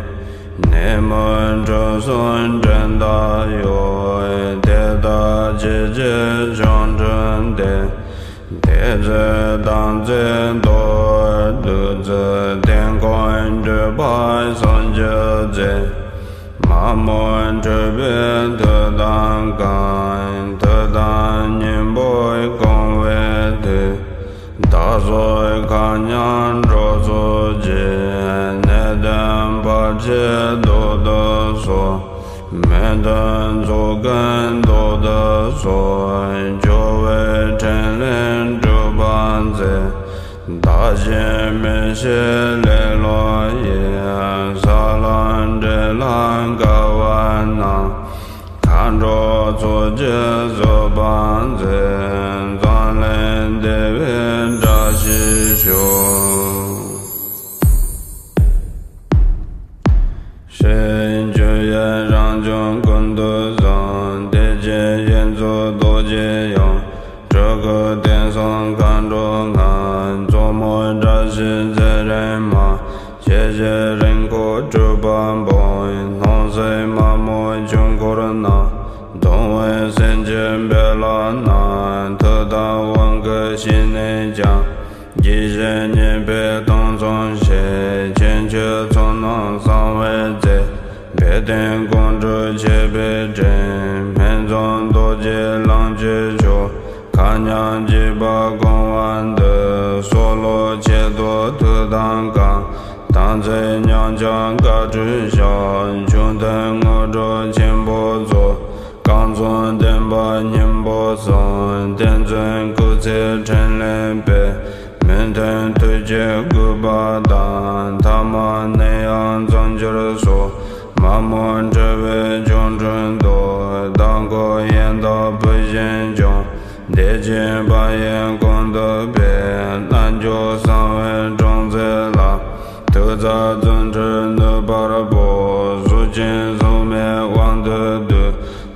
ནད་མུག་འཁྲུགས་གསུམ་འདྲེན་དང་གཡོ། དེ་དག་ཇི་བཞིན་བྱང་གྲོལ་ཏེ། དེ་ཚེ་དམ་ཚིག་རྡོ་རུས་བརྩིགས། དེ་ཀུན་གྲུབ་པ་སངས་རྒྱས་མཛད། མ་རྨོས་འཁྲུལ་པའི་དུག་དང་གང་། དུག་དང་གཉེན་པོས་གང་བའི་དུས། བདག་སོགས་མཁའ་མཉམ་འགྲོ་ཚུགས། ཡོན་ཏན་རྫོགས་སྐུ་མདོར་བསྡུས་སོ། སྦྱོར་བའི་ཕྲིན་ལས་སྒྲུབ་པར་མཛད། བདག་གཞན་མི་ཤེས་ལེ་ལོ་ཡི། ས་ལ་འདྲེ་ལ་དགའ་བ་ན། མཁའ་འགྲོ་ཚོགས་ཀྱིས་གཟིགས་པར་མཛད། འཛམ་གླིང་བདེ་བའི་བཀྲ་ཤིས་ཤོག། ཕྱི་ཡི་རྒྱུ་ཡི་རང་བྱུང་ཀུན་ཏུ་བཟང་། བདེ་ཆེན་ཡེ་མཚན་རྡོ་རྗེའི་དབྱིངས། སྤྲུལ་སྐུ་དེང་སང་མཁའ་འགྲོ་མངའ། མཚོ་མོ་བཀྲ་ཤིས་ཚེ་རིང་མ། ཞལ་བཞི་རིང་འཁོར་སྤྲུལ་པ་འབུམ། སྣང་སྲིད་མ་མོ་ཆོས་འཁོར་རྣམས། གདུང་བས་སེམས་ཅན་སྦས་ལ་གནང་། མཐུ་དང་དབང་གིས་བྱིན་ནས་ཀྱང་། དགྱེས་བཞིན་ཉེས་པའི་གཏོང་མཚམས་བཅད། ཕྱིན་ཆད་ཚོགས་རྣམས་བསྲང་བའི་རྩེ། བེ་ཏན་ཀོང་སྤྲུལ་ཆེ་བའི་སྤྲིན། སྨིན་མཚམས་རྡོ་རྗེ་ལམ་གྱི་མཆོག། མཁའ་མཉམ་དགྱེས་པ་སྐོང་བར་འདུད། སྲོག་ལོག་ཆད་དོ་མཐུ་དང་བསྐང་། དམ་ཚིག་ཉམས་ཀྱང་བཀའ་དྲིན་བཤགས། མཆོག་ཐུན་དངོས་གྲུབ་ཆེན་པོ་རྫོགས། རྐང་འཛིན་བདེན་པ་སྙིང་པོ་གསུམ། བསྟན་འཛིན་སྐུ་ཚེའི་ཕྲིན་ལས་སྤེལ། མི་མཐུན་དུས་ཀྱི་རྒུད་པ་དང་། ཐ་མལ་ནད་ཡམས་མཚམས་སྦྱོར་སོགས། མ་མོ་འཁྲུལ་པའི་སྐྱོན་ཀྲུང་དུ། བདག་འཁོར་ཡི་དྭགས་བུ་བཞིན་བྱུང་། བདེ་ཆེན་དཔལ་ཡོན་ཀུན་ཏུ་སྤེལ། རྣལ་འབྱོར་གསང་བའི་གྲོང་ཚོ་ལ། ཐུགས་བརྩེ་བརྩོན་འགྲུས་ནུས་པར་སྤོབས། གཟུགས་ཅན་གཟུགས་མེད་དབང་དུ་སྡུད།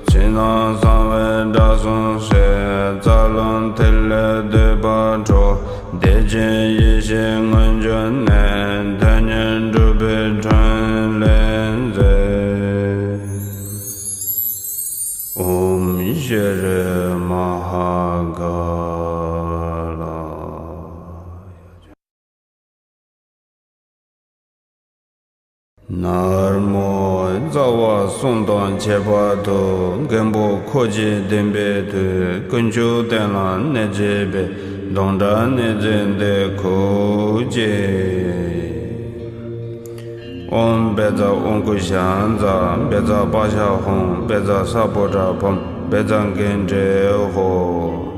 ཕྱི་ནང་གསང་བའི་དགྲ་གསུམ་བསྲེགས། རྩ་རླུང་ཐིག་ལེ་འདུས་པ་འཕྲོག། བདེ་ཆེན་ཡེ་ཤེས་མངོན་གྱུར་ནས། དོན་གཉིས་འགྲུབ་པའི་ཕྲིན་ལས་མཛད། ཨོཾ་ཤྲཱི་མ་ཧཱ་ག་ལ། ན་མོ། རྩ་བ་གསུམ་དང་ཁྱད་པར་དུ། མགོན་པོ་འཁོར་བཅས་བདེན་པའི་མཐུས། དཀོན་མཆོག་བསྟན་ལ་གནས་བྱེད་པའི། གདོང་དྲག་ནད་མཛད་འདི་ཁུག་ཅིག། ཨོཾ་བཛྲ་ཨོཾ་ཀུ་ཤ་ཛ། བཛྲ་པ་ཤ་ཧཱུྃ། བཛྲ་ས་པོ་ཏྲ་བཾ། བཛྲ་གཎྜེ་ཧོཿ།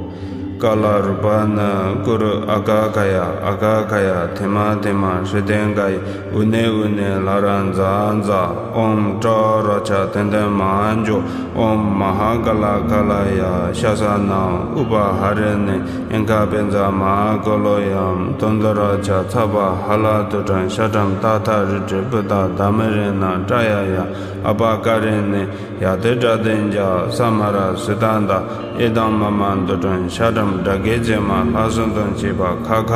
ཀ་ལ་རུ་པ་ནི་གུ་རུ་ཨ་ཀ་ཁ་ཡ། ཨ་ཀ་ཁ་ཡ་ཐི་མ་ཐི་མ་ཧྲི་ཏན་ཀ་ཡེ། ཨུ་ནེ་ཨུ་ནེ་ལ་ར་ཛ་ཛ། ཨོཾ་ཏྲ་ར་ཙྪ་ཏན་ཏན་མ་ཛོ། ཨོཾ་མ་ཧཱ་ཀ་ལ་ཁ་ལ་ཡ། ཤ་ས་ན་ཨུ་པ་ཧ་རེ་ནེ། ཨིང་ཁ་པེ་ཛ་མ་ཧཱ་ཀོ་ལོ་ཡམ། དུན་དུ་ར་ཙྪ་ཚ་པ་ཧ་ལ་ཏུ་ཏྲ་ཤ་ཏྲམ་ཏ་ཐ་རི་ཏྲི་པུ་ཏ་དྷ་མི་རེ་ན་ཏྲ་ཡ་ཡ། ཨ་པ་ཀ་རེ་ནེ། ཡ་ཏི་ཏྲ་ཏི་ཛ་ས་མ་ར་སི་ཏ་ཏ། ཨེ་དང་མ་མ་དུ་ཏྲ་ཤ་ཏྲམ་དྲ་གེ་ཙེ་མ་ལྷ་སུ་དང་བཅས་པ་ཁ་ཁ་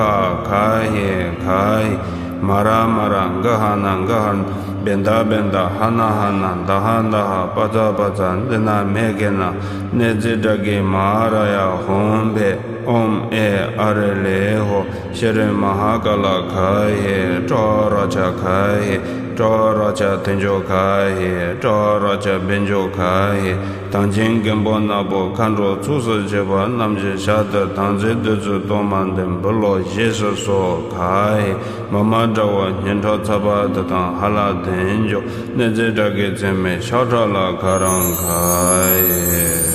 ཁ་ཧེ་ཁ་ཧེ། མ་ར་མ་ར་ག་ཧ་ན་ག་ཧ་ན། བེ་ད་བེ་ད་ཧ་ན་ཧ་ན། ད་ཧ་ད་ཧ། པ་ཙ་པ་ཙ། འདི་ན་མེ་གེ་ན། ནེ་ཙི་དྲ་གེ་མ་ཧཱ་ར་ཡ་ཧོཾ་ཕཊ། ཨོཾ་ཨེ་ཨ་རེ་ལེ་ཧོ། ཤྲཱི་མ་ཧཱ་ཀ་ལ་ཁ་ཧེ། ཏྲ་ར་ཙྪ་ཁ་ཧེ། ཏྲ་ར་ཙྪ་ཏི་ཛོ་ཁ་ཧེ། ཏྲ་ར་ཙྪ་བེ་ཛོ་ཁ་ཧེ། དམ་ཅན་མགོན་པོ་ནག་པོ་མཁའ་འགྲོ་ཚོགས་སུ་བཅས་པ་རྣམས་ཀྱི་ཞལ་དུ་དམ་ཚིག་བདུད་རྩི་གཏོར་མ་འདི་འབུལ་ལོ། བཞེས་སུ་གསོལ་ཁ་ཧེ། མ་མ་དགྲ་བོ་སྙིང་ཁྲག་ཚ་བ་དེ་དང་ཧ་ལ་དེ་འཇོག། ནེ་ཙི་དྲ་གེ་ཚེ་མེད་ཤ་ཁྲག་ལ་ཁ་རང་ཁ་ཧེ།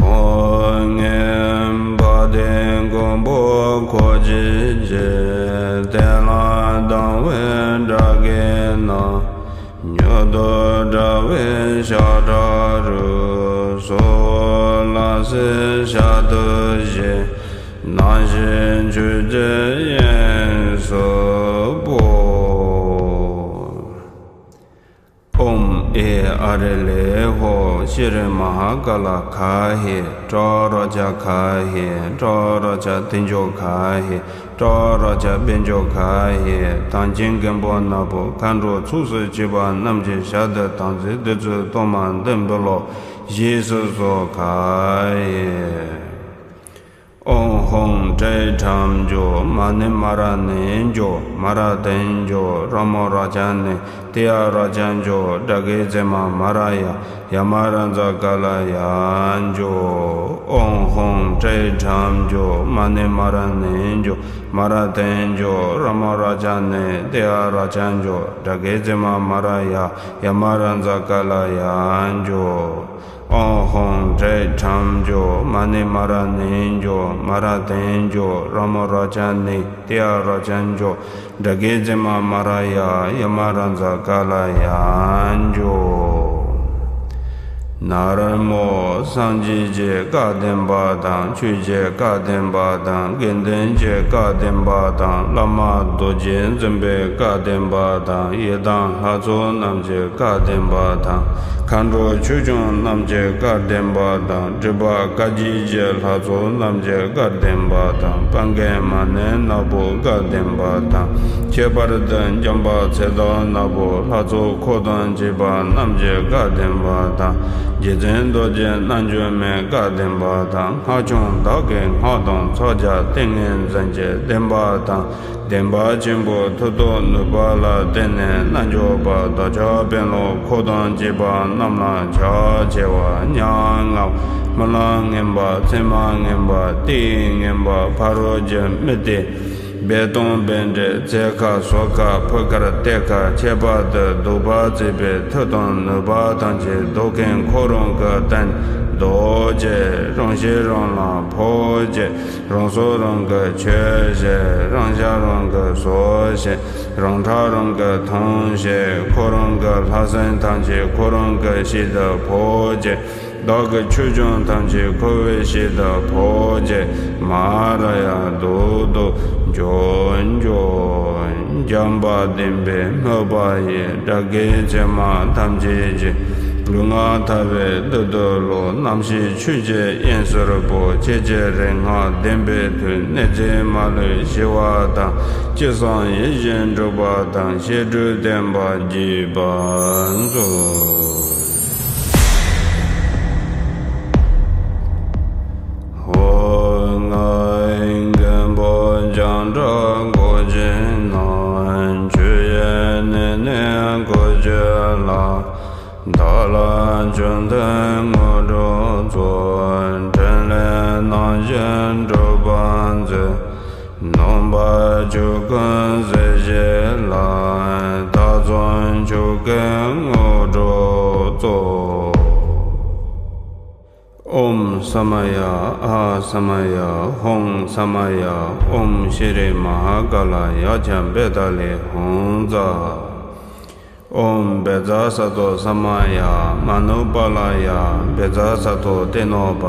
ཧོ། ངན་པ་དེ་མགོན་པོ་འཁོར་བཅས་ཀྱི། བསྟན་ལ་སྡང་བའི་དགྲ་བགེགས་རྣམས། མྱུར་དུ་དགྲ་བོའི་ཤ་ཁྲག་རུལ། སྲོག་ལ་གསོད་ཞལ་དུ་བཞེས། ནང་ཞིང་ཆོས་ཀྱི་དབྱིངས་སུ་སྤོ། ཨོཾ་ཨེ་ཨ་རེ་ལེ་ཧོ། ཤྲཱི་མ་ཧཱ་ཀ་ལ་ཁ་ཧེ། ཏྲ་ར་ཙྪ་ཁ་ཧེ། ཏྲ་ར་ཙྪ་ཏི་ཛོ་ཁ་ཧེ། ཏྲ་ར་ཙྪ་བེ་ཛོ་ཁ་ཧེ། དམ་ཅན་མགོན་པོ་ནག་པོ་མཁའ་འགྲོ་ཚོགས་སུ་བཅས་པ་རྣམས་ཀྱི་ཞལ་དུ་དམ་ཚིག་བདུད་རྩི་གཏོར་མ་འདི་འབུལ་ལོ། བཞེས་སུ་གསོལ་ཁ་ཧེ། ཨོཾ་ཧཱུྃ་ཏྲཱིཿ་ཁྲཾ་ཇོ། མ་ཎི་མ་ར་ཎི་ཇོ། མ་ར་དྷཎྜི་ཇོ། ར་མོ་ར་ཙ་ཎི། ཏི་ཡ་ར་ཙ་ཇོ། ཌ་གེ་ཛེ་མ་མ་ར་ཡ། ཡ་མ་ར་ཛ་ཀ་ལ་ཡ་ཇོ། ཨོཾ་ཧཱུྃ་ཏྲཱིཿ་ཁྲཾ་ཇོ། མ་ཎི་མ་ར་ཎི་ཇོ། མ་ར་དྷཎྜི་ཇོ། ར་མོ་ར་ཙ་ཎི། ཏི་ཡ་ར་ཙ་ཇོ། ཌ་གེ་ཛེ་མ་མ་ར་ཡ། ཡ་མ་ར་ཛ་ཀ་ལ་ཡ་ཇོ། ཨོཾ་ཧཱུྃ་ཏྲཱིཿ་ཁྲཾ་ཇོ། མ་ཎི་མ་ར་ཎི་ཇོ། མ་ར་དྷཎྜི་ཇོ། ར་མོ་ར་ཙ་ཎི། ཏི་ཡ་ར་ཙ་ཇོ། ཌ་གེ་ཛེ་མ་མ་ར་ཡ། ཡ་མ་ར་ཛ་ཀ་ལ་ཡ་ཇོ། ན་མོ། སངས་རྒྱས་ཀྱི་བཀའ་བདེན་པ་དང་། ཆོས་ཀྱི་བཀའ་བདེན་པ་དང་། དགེ་འདུན་གྱི་བཀའ་བདེན་པ་དང་། བླ་མ་རྡོ་རྗེ་འཛིན་པའི་བཀའ་བདེན་པ་དང་། ཡི་དམ་ལྷ་ཚོགས་རྣམས་ཀྱི་བཀའ་བདེན་པ་དང་། མཁའ་འགྲོ་ཆོས་སྐྱོང་རྣམས་ཀྱི་བཀའ་བདེན་པ་དང་། སྒྲུབ་པ་བཀའ་བརྒྱུད་ཀྱི་ལྷ་ཚོགས་རྣམས་ཀྱི་བཀའ་བདེན་པ་དང་། བར་བརྒལ་མ་ཎི་ནག་པོའི་བཀའ་བདེན་པ་དང་། ཁྱད་པར་དུ་འཇམ་དཔལ་ཚེ་བདག་ནག་པོ་ལྷ་ཚོགས་འཁོར་དང་བཅས་པ་རྣམས་ཀྱི་བཀའ་བདེན་པ་དང་། རྗེ་བཙུན་རྡོ་རྗེ་རྣལ་འབྱོར་མའི་བཀའ་བདེན་པ་དང་། སྔགས་སྐྱོང་བདག་གི་སྔགས་དང་ཕྱག་རྒྱ་ཏིང་ངེ་འཛིན་གྱི་བདེན་པ་དང་། བདེན་པ་ཆེན་པོ་མཐུ་སྟོབས་ནུས་པ་ལ་བརྟེན་ནས་རྣལ་འབྱོར་པ་བདག་ཅག་དཔོན་སློབ་འཁོར་དང་བཅས་པ་རྣམས་ལ་ཕྱག་བྱེ་བ་ཉ་ལྔ། སྨོན་ལམ་ངན་པ། མཚན་མ་ངན་པ། ལྟས་ངན་པ། ཕ་རོལ་གྱི་མི་སྡེ། སྦས་སྟོང་སྦས་འདྲེན། འཚེ་ཁ། སོ་ཁ། ཕུ་ཁར་གཏད་ཁ། ཁྱད་པར་དུ་སྡུག་པ་བརྩེགས་པའི་མཐུ་དང་ནུས་པ་ཐམས་ཅད་བཟློག་མཁན་ཁོ་རང་གི་རྟེན་བཟློག་བྱེད། རང་ཤེས་རང་ལ་ཕོག་བྱེད། རང་སྲོག་རང་གིས་ཆོད་བྱེད། རང་ཤ་རང་གིས་ཟོས་བྱེད། རང་ཁྲག་རང་གིས་འཐུང་བྱེད། ཁོ་རང་གི་ལྷ་སྲིན་ཐམས་ཅད་ཁོ་རང་གི་ཞལ་དུ་ཕོག་བྱེད། བདག་གི་ཆོས་སྐྱོང་ཐམས་ཅད་ཁོ་བོའི་ཞལ་དུ་ཕོག་བྱེད། མ་ར་ཡ་རྡོག་རྡོག་འཇོམས་འཇོམས། འཇམ་དཔལ་བདེན་པའི་དམིགས་པ་ཡིས། དགྲ་བགེགས་བྱད་མ་ཐམས་ཅད་ཀྱི། ལུས་ངག་ཐལ་བའི་བདུད་འདུལ་ལོ། རྣམ་ཤེས་ཆོས་ཀྱི་དབྱིངས་སུ་སྤོ། ཁྱེད་ཀྱི་རིག་སྔགས་བདེན་པའི་མཐུས། གནོད་འཚེ་མ་ལུས་ཞི་བ་དང་། ཅི་བསམ་ཡིད་བཞིན་འགྲུབ་པ་དང་། བཤད་སྒྲུབ་བསྟན་པ་རྒྱས་པར་མཛོད། ཧོ། ང་མགོན་པོ་བྱང་ཁྲ་གོས་ཅན་ནག། ཆུ་ཡི་གནས་ནས་གོ་ཆོད་ལ། བདག་ལ་ཆོས་སྟོན་དངོས་གྲུབ་སྩོལ། ཕྲིན་ལས་སྣང་བཞིན་འགྲུབ་པར་མཛོད། ནོངས་པ་ཆོས་ཀུན་གཟིགས་ཤིག་ལ། བདག་བཟུང་ཆོས་ཀུན་དངོས་གྲུབ་སྩོལ། ཨོཾ་ས་མ་ཡ། ཨ་ས་མ་ཡ། ཧཱུྃ་ས་མ་ཡ། ཨོཾ་ཤྲཱི་མ་ཧཱ་ཀཱ་ལ་ཡཀྵ་བེ་ཏཱ་ལི་ཧཱུྃ་ཛཿ། ཨོཾ་བཛྲ་སཏྭ་ས་མ་ཡ། མ་ནུ་པཱ་ལ་ཡ། བཛྲ་སཏྭ་ཏེ་ནོ་པ།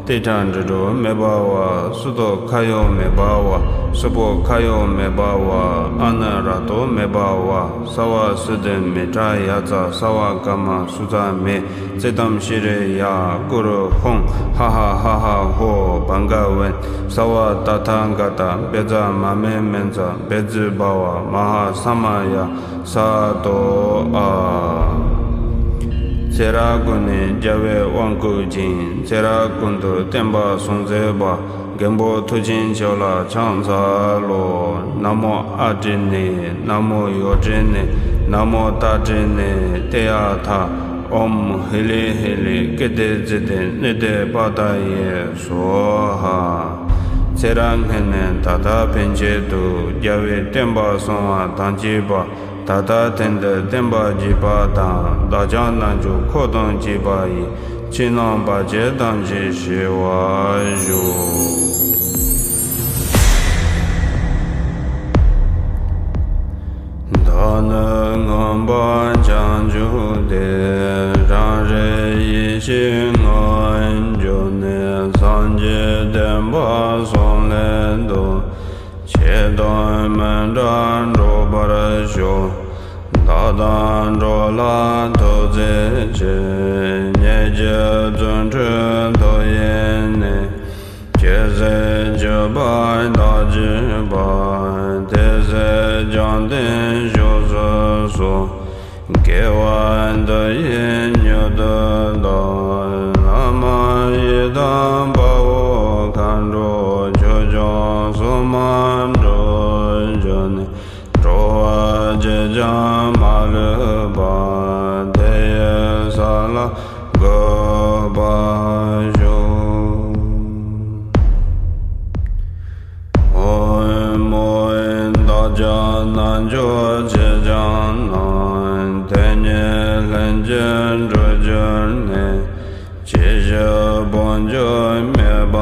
ཏིཥྛ་དྲི་གྲོ་མེ་བྷ་ཝ། སུ་ཏོ་ཁ་ཡོ་མེ་བྷ་ཝ། སུ་པོ་ཁ་ཡོ་མེ་བྷ་ཝ། ཨ་ནུ་ར་ཏོ་མེ་བྷ་ཝ། སརྦ་སུ་དྷི་མི་ཏྲ་ཡ་ཙྪ། སརྦ་ཀརྨ་སུ་ཙ་མེ། ཙིཏྟཾ་ཤྲཱི་ཡ། གུ་རུ་ཧཱུྃ། ཧ་ཧ་ཧ་ཧ་ཧོ། བྷ་ག་ཝན། སརྦ་ཏ་ཐཱ་ག་ཏ། བཛྲ་མ་མེ་མཉྫ། བཛྲ་བྷ་ཝ་མ་ཧཱ་ས་མ་ཡ། སྭ་ཏོ་ཨ། ཚེ་རབས་ཀུན་ནས་རྒྱལ་བའི་དབང་བསྐུར་ཅིང་། ཚེ་རབས་ཀུན་ཏུ་བསྟན་པ་སྲུང་མཛད་པ། མགོན་པོ་མཐུ་ཆེན་མཆོག་ལ་ཕྱག་འཚལ་ལོ། ན་མོ་ཨ་ཏྲི་ནི། ན་མོ་ཡོ་ཏྲི་ནི། ན་མོ་ཏ་ཏྲི་ནི། ཏདྱ་ཐཱ། ཨོཾ་ཧི་ལི་ཧི་ལི་ཀིརྟི་ཙིཏྟི་ནི་ཏི་པ་ཏ་ཡེ་སྭཱ་ཧཱ། ཚེ་རབས་སྔོན་ནས་ད་ལྟ་ཕན་ཆད་དུ། རྒྱལ་བའི་བསྟན་པ་སྲུང་བ་དང་བཅས་པ། ད་ལྟ་དོན་དུ་བསྟན་པ་རྒྱས་པ་དང་། བདག་ཅག་རྣལ་འབྱོར་འཁོར་དང་བཅས་པ་ཡི། ཕྱི་ནང་བར་ཆད་ཐམས་ཅད་ཞི་བར་ཤོག། བདག་ནི་མངོན་པར་བྱང་ཆུབ་སྟེ། རང་རིག་ཡེ་ཤེས་ངོ་བོར་གྱུར་ནས། སངས་རྒྱས་བསྟན་པ་སྲུང་ལས་དང་། ཆོས་དང་མི་འབྲལ་འགྲོགས་པར་ཤོག། བདག་དང་འགྲོགས་ལ་ཐུགས་བརྩེ་ཆེ། ཉེ་ཞའི་རྫུ་འཕྲུལ་མཐོ་ཡིན་ནས། ཇི་སྲིད་སྤྱོད་པ་བདག་གཅེས་པ། དེ་སྲིད་བཅོམ་ལྡན་གཤེགས་སུ་གསོལ། དགེ་བ་འདི་ཡིས་མྱུར་དུ་བདག། བླ་མ་ཡི་དམ་དཔའ་བོ་མཁའ་འགྲོ་ མ་ལུས་པ་དེ་ཡི་ས་ལ་འགོད་པར་ཤོག། ཨོཾ་མོ། བདག་ཀྱང་རྣལ་འབྱོར་ཆེ་ཆུང་རྣམས། དེ་ཉིད་ལྷན་ཅིག་འགྲུབ་གྱུར་ནས། ཇི་ཞིག་སྤོང་བྱར་མོས་པ་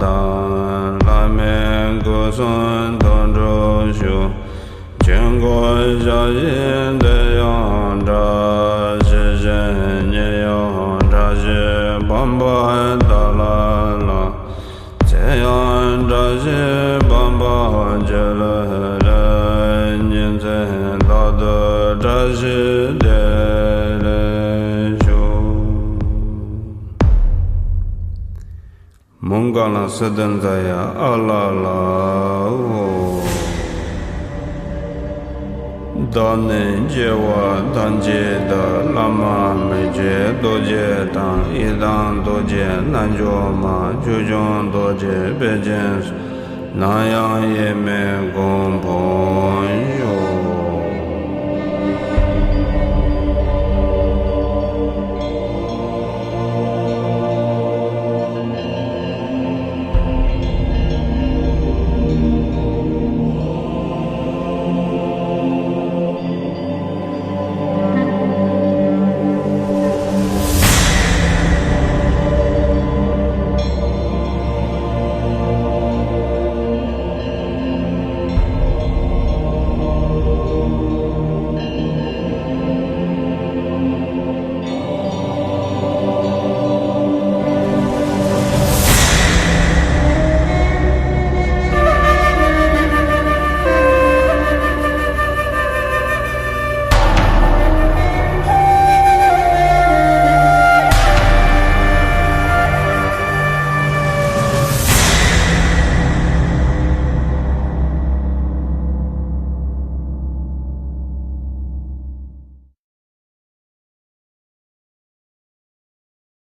དང་། བླ་མའི་སྐུ་གསུང་ཐུགས་འགྲུབ་ཤོག། ཆོས་འཁོར་ཞག་བཞི་དེ་ཡང་བཀྲ་ཤིས་ཤིང་། ཉིན་ཡང་བཀྲ་ཤིས་ཕོན་པོ་དག་ལ་ལྷག། མཚན་ཡང་བཀྲ་ཤིས་ཕོན་པོ་ཅི་ལུས་རེག། ཉིན་མཚན་རྟག་ཏུ་བཀྲ་ཤིས་བདེ་ལེགས་ཤོག། མོའུ་འགལ་ལ་སི་ཏུ་ཛ་ཡ་ཨ་ལ་ལའོ། བདག་ནི་སྐྱེ་བ་ཐམས་ཅད་དུ། བླ་མ་མི་བསྐྱོད་རྡོ་རྗེ་དང་། ཡི་དམ་རྡོ་རྗེ་རྣལ་འབྱོར་མ། ཆོས་སྐྱོང་རྡོ་རྗེ་དཔལ་ཆེན་སོགས། ནམ་ཡང་ཡེངས་མེད་གུས་ཕུལ་ཤོག།